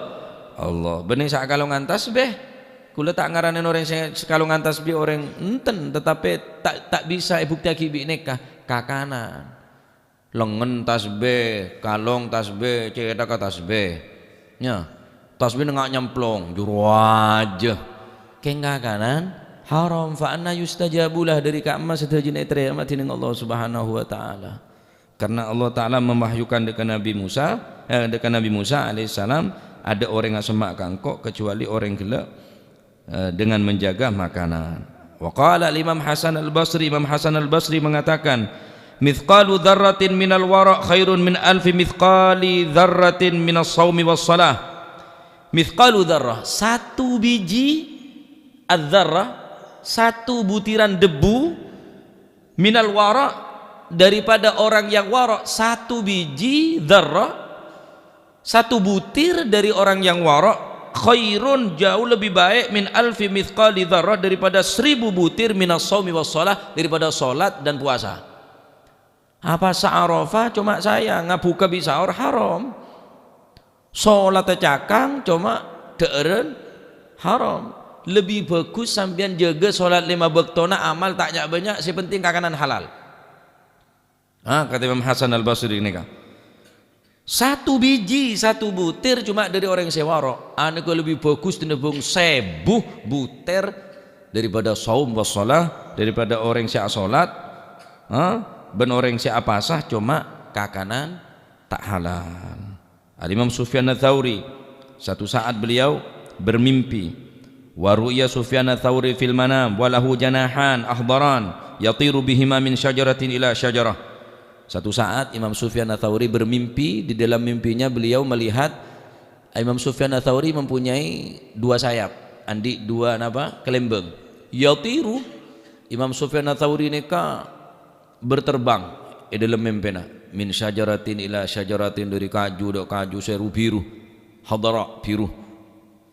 Allah. Bânnè sakalongan tasbih. Kulâ ta' ngaranè orèng sè sakalongan tasbih orèng enten, tetapi ta', ta' bisa èbuktèyaghi bi' nèka kakanan. Lengngen tasbih, kalong tasbih, cèthagghâ tasbih. Nya, tasbih nengnga' nyemplong, juru ajâ. Kèng kakanan haram, fa anna yustajabu lah, dâri ka'emma sadhâjâna ètarèma dhinèng Allah Subhanahu wa Ta'ala. Karena Allah Ta'ala mewahyukan dâ' ka Nabi Musa, eh, dâ' ka Nabi Musa alaihissalam, "Adâ' orèng asemma' ka engko' kecuali orèng ghellâ'." Eh, dengan menjaga makanan. Wa qala al-Imam Hasan Al-Basri, Imam Hasan Al-Basri mengatakan, "Mithqalu dzarratin minal wara' khairun min alfi mithqali dzarratin minas shaumi was shalah." Mithqalu dzarrah, satu biji, adz-dzarrah, satu butiran debu, minal wara', daripada orang yang wara', satu biji dzarrah, satu butir dari orang yang wara', khairun, jauh lebih baik, min alfi mithqali dzarrah, daripada seribu butir, minas shaumi was shalah, daripada sholat dan puasa. Apasa Arafah, coma sayang, abhuka bi' sahur haram. Sholat cakang, coma dhâ'ârân haram. Lebih bagus sampèyan jâgâ sholat lèma bâktona, amal ta' nya'-bânnya', sè penting kakanan halal. Ah, kata Imam Hasan Al-Basri nèka, "Satu biji, satu butir cuma dari orang sè wara'. Anèka lebih bagus tinimbang sèbu butir daripada shaum was shalah, daripada orèng sè asolat, ha? Bân orèng sè apasa coma kakanan ta' halal." Al-Imam Sufyan Ats-Tsauri, satu saat beliau bermimpi. "Wa ru'ya Sufyan Ats-Tsauri fil manam, wa lahu janahan akhdaran, yatiru bihima min syajaratin ila syajarah." Satu saat Imam Sufyan Ats-Tsauri bermimpi, di dalam mimpinya beliau melihat Imam Sufyan Ats-Tsauri mempunyai dua sayap, andi' dua napa? Kalèmbâng. Yatiru, Imam Sufyan Ats-Tsauri nèka berterbang è dâlem mèmpèna. Min syajaratin ila syajaratin, dâri kaju dâ' kaju sè ru-, biru. Hadara biru.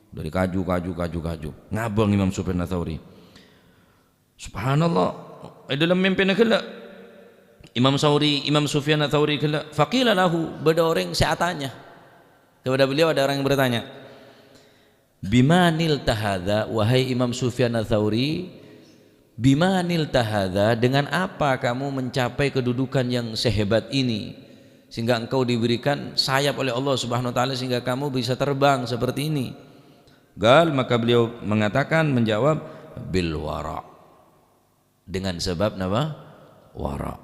Dâri kaju, kaju, kaju, kaju. Ngabâng Imam Sufyan Ats-Tsauri. Subhanallah, è dâlem mèmpèna ghellâ', Imam Sauri, Imam Sufyan Ats-Tsauri ghellâ', faqila lahu, bâdâ orèng sè atanya. Kepada beliau ada orang yang bertanya, "Bima nilta hadza, wahai Imam Sufyan Ats-Tsauri, bima nilta hadza, dengan apa kamu mencapai kedudukan yang sehebat ini, sehingga engkau diberikan sayap oleh Allah Subhanahu wa Ta'ala, sehingga kamu bisa terbang seperti ini?" Qal, maka beliau mengatakan, menjawab, "Bil wara'." Dengan sebab napa? Wara'.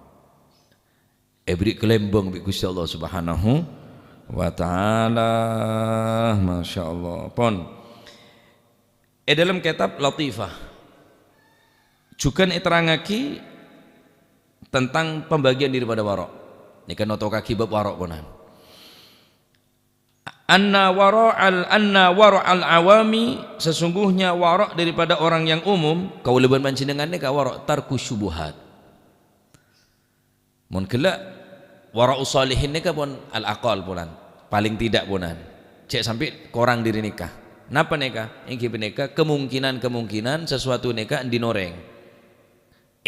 Èberri' kalembang bi' Gusti Allah Subhanahu wa Ta'ala. Masya Allah. Pon. È dâlem kètab Latifah, jhughân èterrangaghi tentang pembagian daripada wara'. Nèka notokaghi bab wara', ponan. Anna wara'al, anna wara'al awami, sesungguhnya wara' daripada orang yang umum, kaulâ bân panjhennengngan nèka wara', tarku syubuhat. Mon ghellâ', wara'us shalihin nèka pon al-aqal ponan, paling tidak ponan. Cè' sampè' korang dâri nèka. Napa nèka? Èngghi panèka kemungkinan-kemungkinan sesuatu nèka andi' orèng.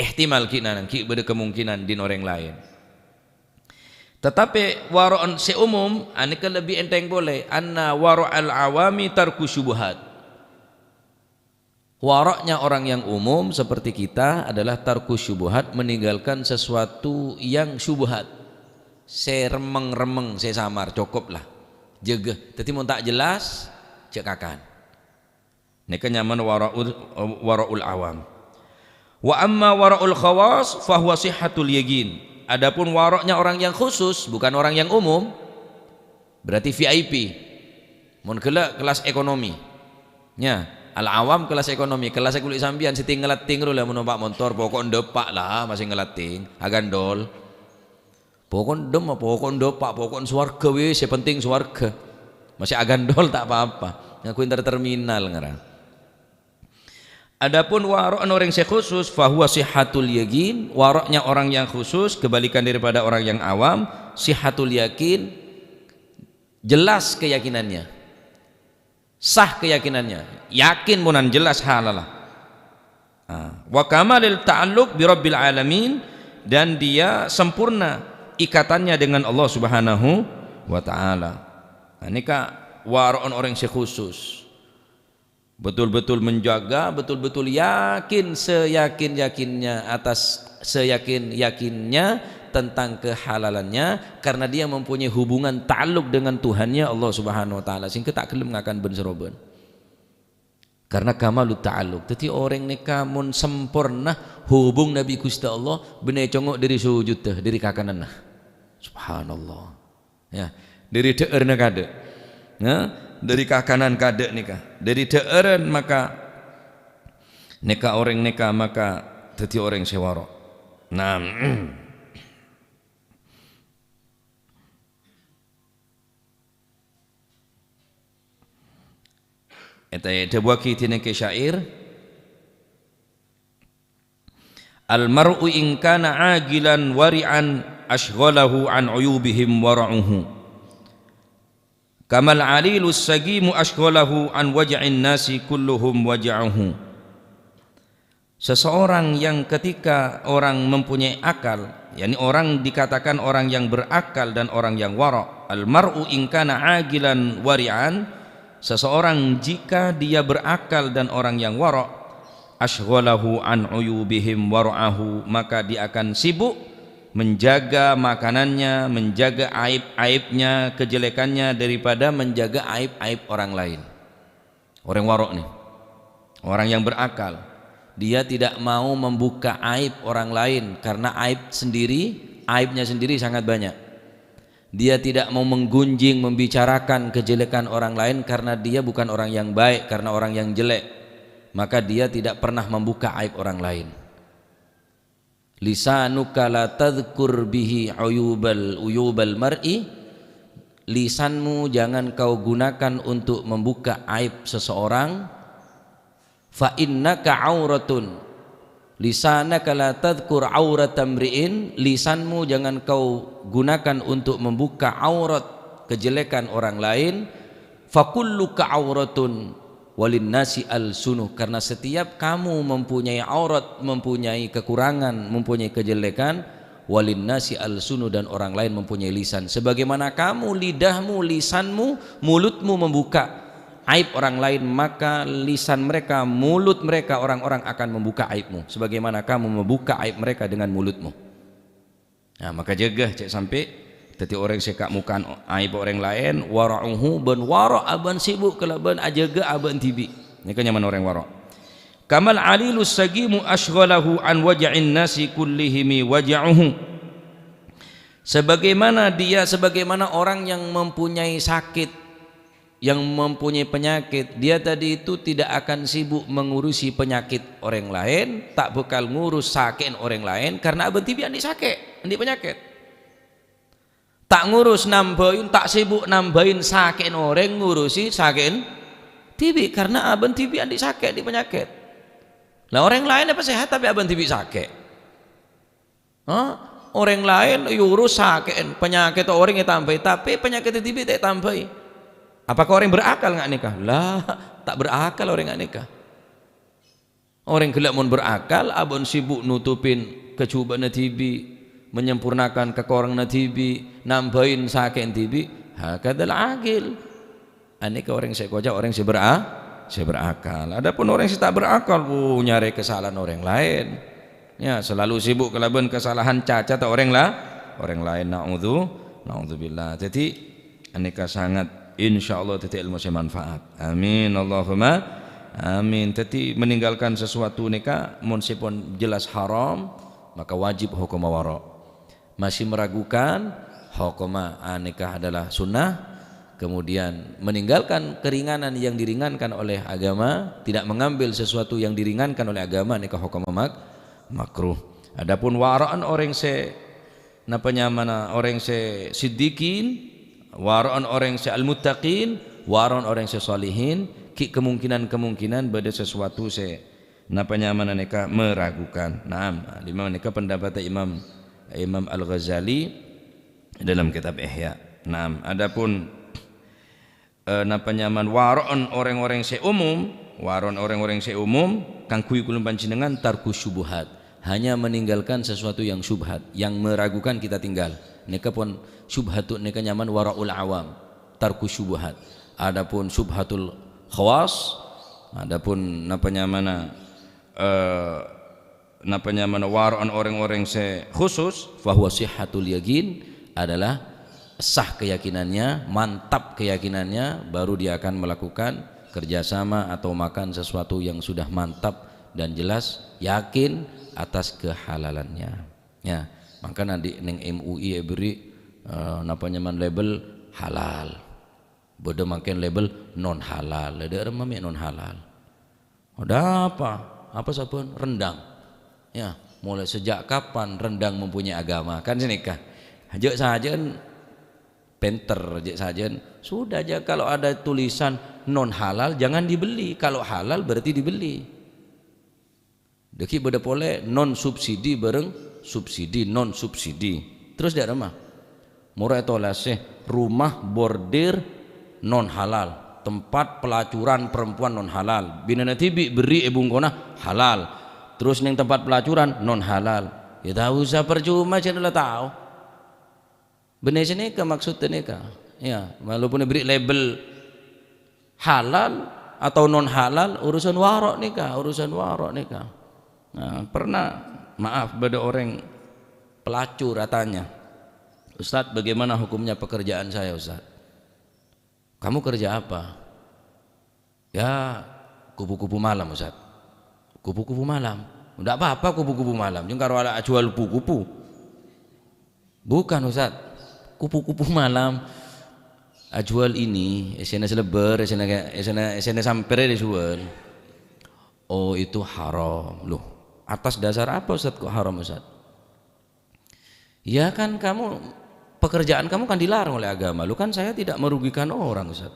Ihtimal ghi' nan-, ghi' bâdâ kemungkinan andi' orèng laèn. Tetapi wara' sè umum, anèka lebbi ènthèng polè, anna wara'al awami tarku syubuhat. Wara'nya orang yang umum seperti kita adalah tarku syubuhat, meninggalkan sesuatu yang syubhat. Sè remmeng-remmeng, sè samar, cokop la. Jâgâ. Dhâddhi mon ta' jelas, jhâ' kakan. Nèka nyamana wara'ul, wara'ul awam. Wa amma wara'ul khawas fahuwa sihhatul yaqin. Adapun wara'nya orang yang khusus, bukan orang yang umum, berarti V I P. Mon ghellâ' kelas ekonomi. Nya, al-awam kelas ekonomi, kelas kulâ sampèyan sè ting-ngalating ro la mon numpa' montor, pokok ndâpa' la, masih ngalating, agandol. Pokok ndem, pokok ndâpa', pokok sowarghâ wis, sè penting sowarghâ. Masih agandol ta' pa-apa. Ngangghuy ter-, terminal ngarang. Adapun wara'na orèng sè khusus, fahuwa sihhatul yaqin, wara'nya orang yang khusus, kebalikan daripada orang yang awam, sihhatul yaqin, jelas keyakinannya. Sah keyakinannya, yakin monan jelas halala. Ah, wa kamalil ta'alluq bi Rabbil alamin, dan dia sempurna ikatannya dengan Allah Subhanahu wa Ta'ala. Nah, nèka wara'na orèng sè khusus. Betul-betul menjaga, betul-betul yakin seyakin-yakinnya atas seyakin-yakinnya tentang kehalalannya, karena dia mempunyai hubungan ta'alluq dengan Tuhannya Allah Subhanahu wa Ta'ala, sehingga ta' ghellem ngakan bân-sarobân. Karena kamalut ta'alluq. Dhâddhi orèng nèka mon samporna hubung bi Ghustè Allah, bânnè congo' dâri sujudda, dâri kakananna. Subhanallah. Ya, dâri dhâ'ârna kaadâ'. Ya, dâri kakanan kaadâ' nèka. Dâri dhâ'ârân maka nèka orèng nèka maka dhâddhi orèng sè wara'. Nah, èta-, èdhâbuwâghi dhinèng kè syair, "Al mar'u in kana aqilan wari'an asyghalahu an uyubihim wara'uhu. Kamal alilus saqimu asyghalahu an waja'in nasi kulluhum waja'uhu." Seseorang yang ketika orang mempunyai akal, yakni orang dikatakan orang yang berakal dan orang yang wara'. Al mar'u in kana aqilan wari'an, seseorang jika dia berakal dan orang yang wara', asyghalahu an uyubihim wara'ahu, maka dia akan sibuk menjaga makanannya, menjaga aib-aibnya, kejelekannya daripada menjaga aib-aib orang lain. Orang wara' ni, orang yang berakal, dia tidak mau membuka aib orang lain karena aib sendiri, aibnya sendiri sangat banyak. Dia tidak mau menggunjing, membicarakan kejelekan orang lain karena dia bukan orang yang baik, karena orang yang jelek. Maka dia tidak pernah membuka aib orang lain. "Lisanuka la tadzkur bihi uyubal, uyubal mar'i." Lisanmu jangan kau gunakan untuk membuka aib seseorang. "Fa innaka auratun." "Lisanaka la tadzkur auratamri'in." Lisanmu jangan kau gunakan untuk membuka aurat, kejelekan orang lain. "Fa kulluka auratun." Walinnasi alsunu, karena setiap kamu mempunyai aurat, mempunyai kekurangan, mempunyai kejelekan, walinnasi alsunu, dan orang lain mempunyai lisan. Sebagaimana kamu, lidahmu, lisanmu, mulutmu membuka aib orang lain, maka lisan mereka, mulut mereka, orang-orang akan membuka aibmu. Sebagaimana kamu membuka aib mereka dengan mulutmu. Nah, maka jâgâ, cè' sampè' dhâddhi orèng sè ka'-moka'an aib orèng laèn, wara'uhu, bân wara' abân sibuk kalabân ajâgâ abân dhibi'. Nèka nyamana orèng wara'. Kamal alilus sagimu asyghalahu an waja'in nasi kullihimi waja'uhu. Sebagaimana dia, sebagaimana orang yang mempunyai sakit, yang mempunyai penyakit, dia tadi itu tidak akan sibuk mengurusi penyakit orang lain, tak bakal ngurus sakè'en orang lain, karena abân dhibi' andi' sakè', andi' penyakit. Ta' ngurus nambâi, ta' sibuk nambâi sakè'en orang, ngurusi sakè'en dhibi', karena abân dhibi' andi' sakè', andi' penyakit. Lah, orang lain apa sehat, tapi abân dhibi' sakè'? Hah? Orang lain èurus sakè'en, penyakit orang ètambâi, tapè penyakit dhibi' ta' ètambâi. Apakah orang berakal nga' nèka? Lah, ta' berakal orang nga' nèka. Orang ghellâ' mon berakal, abân sibuk nutupin kajhubâ'na dhibi', menyempurnakan kakoranganna dhibi', nambâi sakè'en dhibi', hakadzal aqil. Anèka orèng sè èkoca' orèng sè bera-, sè berakal. Adapun orèng sè ta' berakal, wuh, nyarè kasala'an orèng laèn. Ya, selalu sibuk kalabân kasalahan cacata orèng la-, orèng laèn. Na'udzu-, na'udzubillah. Dhâddhi, anèka sangat, insyaallah, dhâddhi èlmo sè manfaat. Amin, Allahumma amin. Dhâddhi, meninggalkan sesuatu nèka, mon sè pon jelas haram, maka wajib hokomma wara'. Masih meragukan, hokomma anèka adalah sunnah, kemudian meninggalkan keringanan yang diringankan oleh agama, tidak mengambil sesuatu yang diringankan oleh agama, nèka hokomma mak-, makruh. Adapun wara'an orèng sè, napa nyamana, orèng sè siddiqin, wara'an orèng sè al-muttaqin, wara'an orèng sè shalihin, ghi' kemungkinan-kemungkinan bâdâ sesuatu sè napa nyamana nèka meragukan. Naam, lima nèka pendapat Imam, Imam Al-Ghazali dalam kitab Ihya. Naam, adapun, eh, napa nyaman wara'an orèng-orèng sè umum, wara'an orèng-orèng sè umum, kaangghuy kaulâ panjhennengngan tarku syubhat. Hanya meninggalkan sesuatu yang syubhat, yang meragukan kita tinggal. Nèka pon syubhatun nèka nyaman wara'ul awam, tarku syubhat. Adapun syubhatul khawas, adapun napa nyamana, eh, napa nyamana wara'an orèng-orèng sè khusus, fahuwa sihhatul yaqin, adalah sah keyakinannya, mantap keyakinannya, baru dia akan melakukan kerjasama atau makan sesuatu yang sudah mantap dan jelas yakin atas kehalalannya. Ya, mangkana andi' neng M U I èberri', eh, napa nyamana label halal. Bâdâ mangkèn label non halal. Lah, dâ'remma mè' non halal? Ada apa? Apa sabân? Rendang. Ya, mulai sejak kapan rendang mempunyai agama? Kan sanèka. Jâ' sajân pènter, jâ' sajân. Sudah aja kalau ada tulisan non halal, jangan dibeli. Kalau halal berarti dibeli. Dâgghi' bâdâ polè non subsidi bâreng subsidi, non subsidi. Terros dâ'remma? Mora ètolasè rumah bordir non halal, tempat pelacuran perempuan non halal. Binèna dhibi' berri' è bungkona halal. Terros neng tempat pelacuran non halal. Ya ta' osa, percuma jhâ' la tao. Bânnè sanèka maksodda nèka. Ya, walaupun èberri' label halal atau non halal, urusan wara' nèka, urusan wara' nèka. Nah, pernah, maaf, bâdâ orèng pelacur atanya, "Ustaz, bagaimana hukumnya pekerjaan saya, Ustaz?" "Kamu kerja apa?" "Ya, kupu-kupu malam, Ustaz." "Kupu-kupu malam?" "Ndak apa-apa kupu-kupu malam, jhâ' karo ala ajuwâl kupu-kupu." "Bukan, Ustaz. Kupu-kupu malam ajuwâl ini, èssèna salebbâr, èssèna, èssèna, èssèna sampèrè èjuwâl." "Oh, itu haram." "Loh, atas dasar apa, Ustaz, kok haram, Ustaz?" "Ya kan kamu, pekerjaan kamu kan dilarang oleh agama." "Loh, kan saya tidak merugikan orang, Ustaz.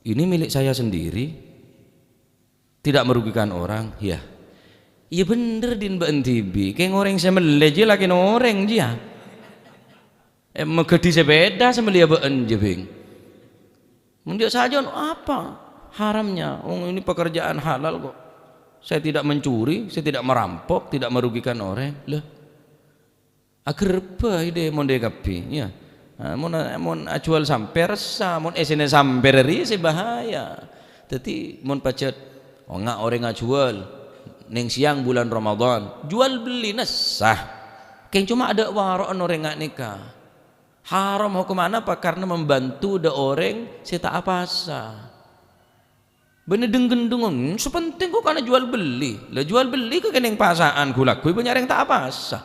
Ini milik saya sendiri. Tidak merugikan orang." "Ya. Iyâ bhender, din bâ'en dhibi'. Kèng orèng sè mellè jiyâ lakèna orèng jiyâ. Eh, maghâdhi sepeda sè mellèya bâ'en jiyâ, Bhing." Mon jâ' sajân apa? Haramnya, wong ini pekerjaan halal kok. Saya tidak mencuri, saya tidak merampok, tidak merugikan orang. Lah, aghârbâ ide mon dâ' kabbhi, ya. Nah, mon, mon ajhuwâl sampè' ressa, mon essèna sampè' rèya sè bahaya. Dhâddhi, mon pajhât, oh, nga' orèng ajhuwâl neng sèyang bulân Ramadan, juwâl bellina sah. Kèng coma adâ' waro'na orèng nga' nèka. Haram hokomma napa? Karna membantu dâ' orèng sè ta' apasa. Bânnè deng-gendeng, hmm, sè pentèng kok kana juwâl bellè. Lah, juwâl bellè kok kennèng pasa'an, ghu-lagghu bânnya' orèng ta' apasa.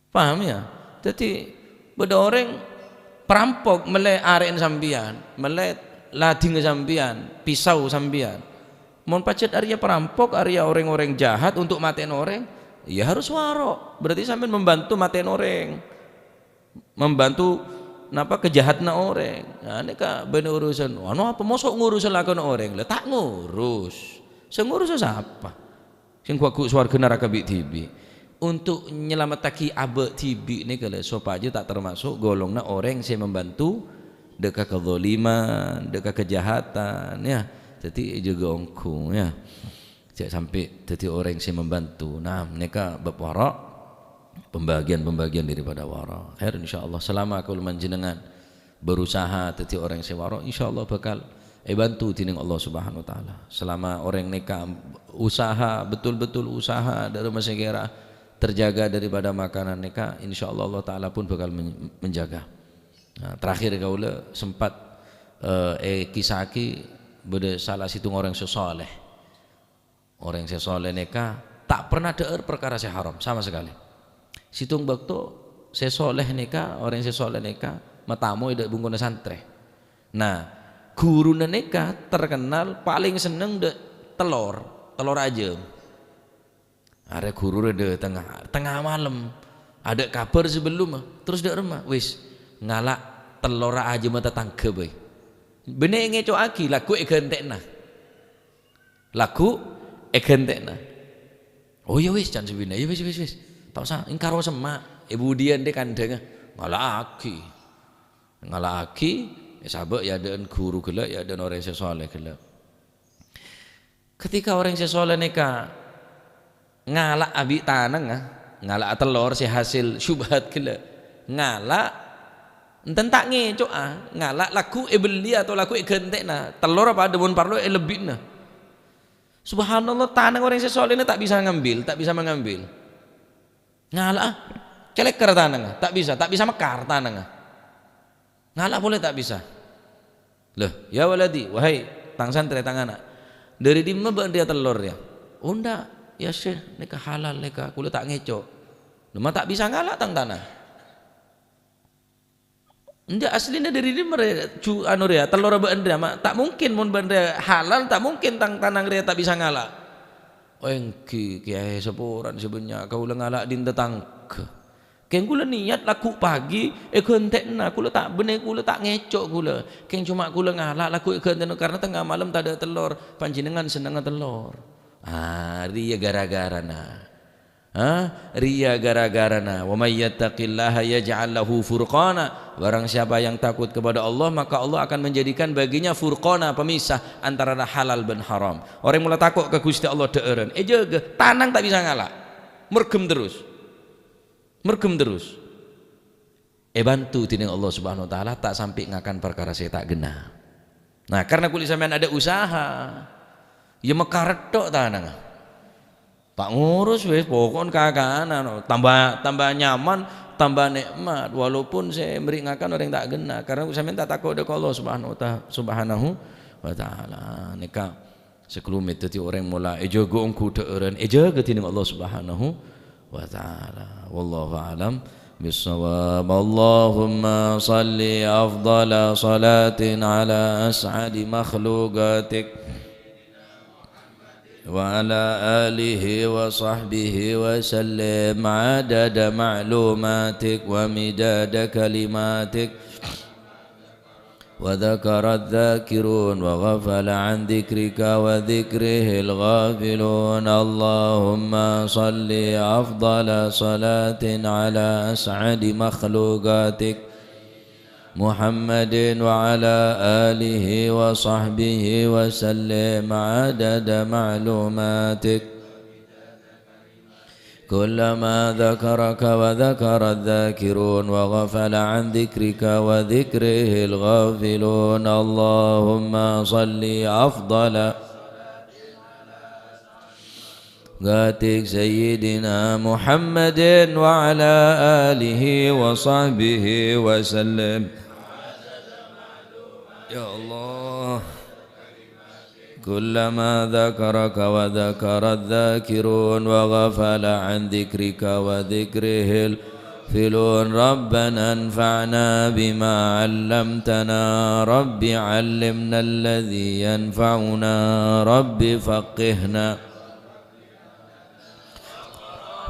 Paham, ya? Dhâddhi, bâdâ orèng perampok mellè arè'na sampèyan, mellè ladhingnga sampèyan, pisau sampèyan. Mon pajhât arèya perampok, arèya orèng-orèng jahat untuk matè'na orèng, ya harus waro'. Berarti sampèyan membantu matè'na orèng. Membantu, napa, kajahatanna orèng. Nah, nèka bânnè urusan. Anu apa, mosok ngurus lakona orèng? Lah, ta' ngurus. Sè ngurus sapa? Sè ghu-lagghu sowarga naraka bi'-dhibi'. Untuk nyalamettaghi abâ' dhibi' nèka, lè, sopajâ ta' termasuk golonganna orèng sè membantu dâ' ka kezaliman, dâ' ka kejahatan, ya. Dhâddhi, èjâgâ ongghu, ya. Jhâ' sampè' dhâddhi orèng sè membantu. Nah, nèka bab wara', pembagian-pembagian daripada wara'. Khair, insyaallah, selama kaulâ panjhennengngan berusaha dhâddhi orèng sè wara', insyaallah bakal èbantu dening Allah Subhanahu wa Ta'ala. Selama orèng nèka usaha, betul-betul usaha, dâ' remma sè kèra terjaga daripada makanan nèka, insyaallah Allah Ta'ala pun bakal men-, menjaga. Nah, terakhir kaulâ sempat, eh, èkissa'aghi bâdâ sala sèttong orèng sè saleh. Orèng sè saleh nèka ta' pernah dhâ'âr parkara sè haram sama sakalè. Sèttong bâkto sè saleh nèka, orèng sè saleh nèka matamo è dâ' bengkona santrè. Nah, ghuruna nèka terkenal palèng senneng dâ' tellor, tellor ajâm. Arè ghuru rè dâteng, tengnga malem. Adâ' kabhâr sabellumma, terros dâ' remma, "Wis, ngala' tellorra ajâmma tatangghâ bhâi." Bânnè ngèco'aghi, lagghu' èghântè'na. Lagghu' èghântè'na. "Oh, iyâ wis," can sè binè'. "Iyâ wis, wis, wis. Ta' osa, èngkaro semma'." È budiyân dâ' kandhângnga? Ngala'aghi. Ngala'aghi, èsabâ' è adâ'ân ghuru ghellâ', è adâ'ân orèng sè saleh ghellâ'. Ketika orèng sè saleh nèka ngala' abi' tanangnga, ngala'a tellor sè hasil syubhat ghellâ', ngala', enten ta' ngèco'a, ngala' lagghu' èbelliyâ atau lagghu' èghântè'na, tellorra padâ mon parlo èlebbi'na. Subhanallah, tanang orèng sè saleh nè ta' bisa ngambil, ta' bisa mengambil. Ngala'a, cèlèkar tanangnga, ta' bisa, ta' bisa mèkkar tanangnga. Ngala' polè ta' bisa. "Loh, ya waladi, wahai tang santrè, tang ana', dâri dimma bâ'na rèya tellor rèya?" "Oh, endâ', ya Syekh, nèka halal nèka, kaulâ ta' ngèco'." "Dimma ta' bisa ngala' tang tanang?" "Endâ', asllina dâri dimma rè, ju-, anu rèya, tellorra bâ'na rèya, ma-, ta' mungkin mon bâ'na rèya halal, ta' mungkin tang tanang rèya ta' bisa ngala'." "Oh, èngghi, kèyaè, saporana sè bânnya', kaulâ ngala' dhin tatangghâ. Kèng kaulâ niyat lagghu' pagi èghântè'na, kaulâ ta' bânnè, kaulâ ta' ngèco' kaulâ. Kèng coma kaulâ ngala' lagghu' èghântè'na karna tengnga malem tadâ' tellor, panjhennengngan sennengnga tellor." Ah, rèya ghârâ-ghârâna. Hah? Rèya ghârâ-ghârâna. "Wa may yattaqillaha yaj'al lahu furqana." Barang siapa yang takut kepada Allah, maka Allah akan menjadikan baginya furqana, pemisah antara halal bân haram. Orèng mola tako' ka Ghustè Allah dhâ'ârân, èjâgâ, tanang ta' bisa ngala'. Mergem terros. Mergem terros. Èbantu dening Allah Subhanahu wa Ta'ala, ta' sampè' ngakan parkara sè ta' ghenna. Nah, karna kulâ sampèyan adâ' usaha, ya mèkkar tok tanangnga. Ta' ngurus wis, pokokna kakanan, tamba, tamba nyaman, tamba nè'mat, walaupun sè mèrè' ngakan orèng ta' ghenna, karna sampèyan ta' tako' dâ' ka Allah Subhanahu wa Ta-, Subhanahu wa Ta'ala. Nèka sakalumè dhâddhi orèng mola èjâgâ ongghu dhâ'ârân, èjâgâ dening Allah Subhanahu wa Ta'ala. Wallahu a'lam bissawab. Allahumma shalli afdhala shalatin ala as'adi makhluqatik. وعلى آله وصحبه وسلم عدد معلوماتك ومداد كلماتك. وذكر الذاكرون وغفل عن ذكرك وذكره الغافلون. اللهم صل أفضل صلاة على أسعد مخلوقاتك. محمد وعلى آله وصحبه وسلم عدد معلوماتك. كلما ذكرك وذكر الذاكرون وغفل عن ذكرك وذكره الغافلون. اللهم صل أفضل غاتك سيدنا محمد وعلى آله وصحبه وسلم. يا الله. كلما ذكرك وذكر الذاكرون وغفل عن ذكرك وذكره الغافلون. ربنا انفعنا بما علمتنا. رب علمنا الذي ينفعنا. رب فقهنا.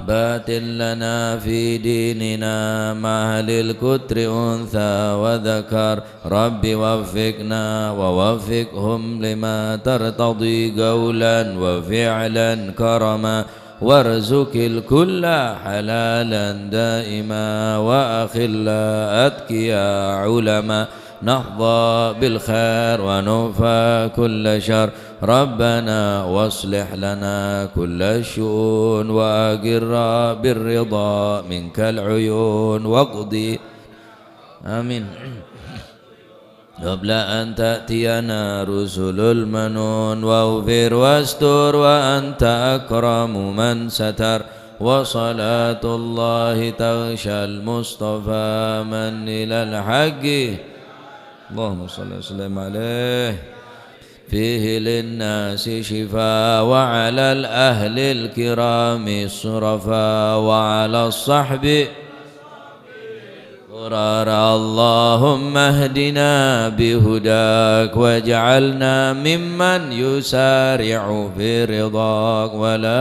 بارك لنا في ديننا مع أهل القطر أنثى وذكر. رب وفقنا ووفقهم لما ترتضي قولا وفعلا كرما. وارزق الكل حلالا دائما وأخلاء أتقياء علما. نحظى بالخير ونكفى كل شر. ربنا واصلح لنا كل الشؤون وأقر بالرضا منك العيون واقض. آمين. قبل أن تأتينا رسل المنون واغفر واستر وأنت أكرم من ستر. وصلاة الله تغشى المصطفى من إلى الحق. اللهم صل وسلم عليه. فيه للناس شفاء وعلى الأهل الكرام الشرفاء وعلى الصحب غرار. اللهم اهدنا بهداك واجعلنا ممن يسارع في رضاك ولا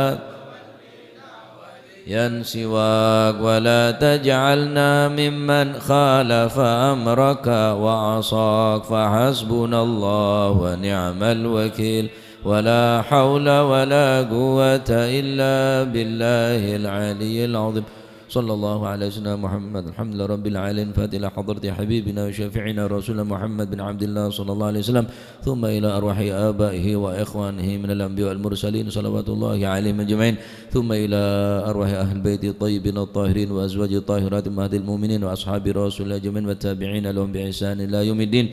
سواك ولا تجعلنا ممن خالف أمرك وعصاك. فحسبنا الله ونعم الوكيل. ولا حول ولا قوة إلا بالله العلي العظيم. صلى الله على سيدنا محمد. الحمد لله رب العالمين. فاتحة إلى حضرة حبيبنا وشفيعنا رسول محمد بن عبد الله صلى الله عليه وسلم. ثم إلى أرواح آبائه وإخوانه من الأنبياء والمرسلين صلوات الله عليهم أجمعين. ثم إلى أرواح أهل البيت الطيبين الطاهرين وأزواجه الطاهرات أمهات المؤمنين وأصحاب رسول الله أجمعين والتابعين لهم بإحسان إلى يوم الدين.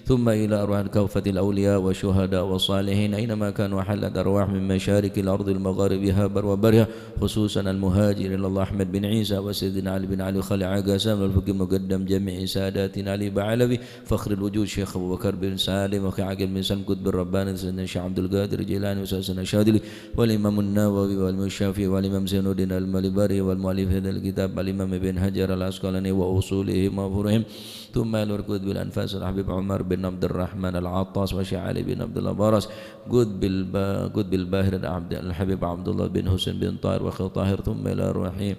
ثم إلى أرواح كافة الأولياء والشهداء والصالحين أينما كانوا، وحلت أرواح من مشارق الأرض لمغاربها برها وبحرها، خصوصا المهاجر إلى الله أحمد بن عيسى وسيدنا علي بن علي وخالد عقاسان والفقيه المقدم جميع ساداتنا علي بعلوي فخر الوجود شيخ أبو بكر بن سالم وأخي عقيل بن سالم قطب الرباني سيدنا الشيخ عبد القادر الجيلاني وأستاذنا الشاذلي والإمام النووي والإمام الشافعي والإمام زين الدين المالباري والمؤلف هذا الكتاب الإمام ابن حجر العسقلاني وأصولهم وفروعهم. ثم إلى قطب الأنفاس الحبيب عمر بن عبد الرحمن العطاس والشيخ علي بن عبد الله براس، قطب الب-، قطب الباهر العبد-، الحبيب عبد الله بن حسين بن طاهر وأخي طاهر، ثم إلى روحي،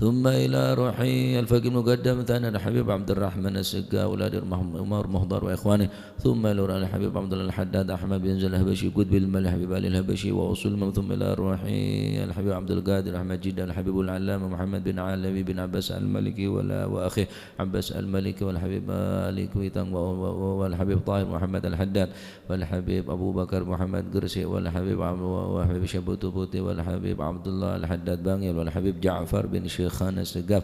ثم إلى روحي الفقيه المقدم ثاني الحبيب عبد الرحمن السقا، أولاد عمر مهضار وإخوانه، ثم إلى روح الحبيب عبد الله الحداد أحمد بن زين الحبشي، قطب المال الحبيب علي الحبشي وأصول المال، ثم إلى روحي الحبيب عبد القادر أحمد جدة، الحبيب العلامة محمد بن علوي بن عباس المالكي ولا، وأخيه عباس المالكي، والحبيب علي كويتان، و-، و-، و-، والحبيب طاهر محمد الحداد، والحبيب أبو بكر محمد قرسي، والحبيب عب-، والحبيب شبوتو بوتي، والحبيب عبد الله الحداد بانيال، والحبيب جعفر بن شيخان السقاف،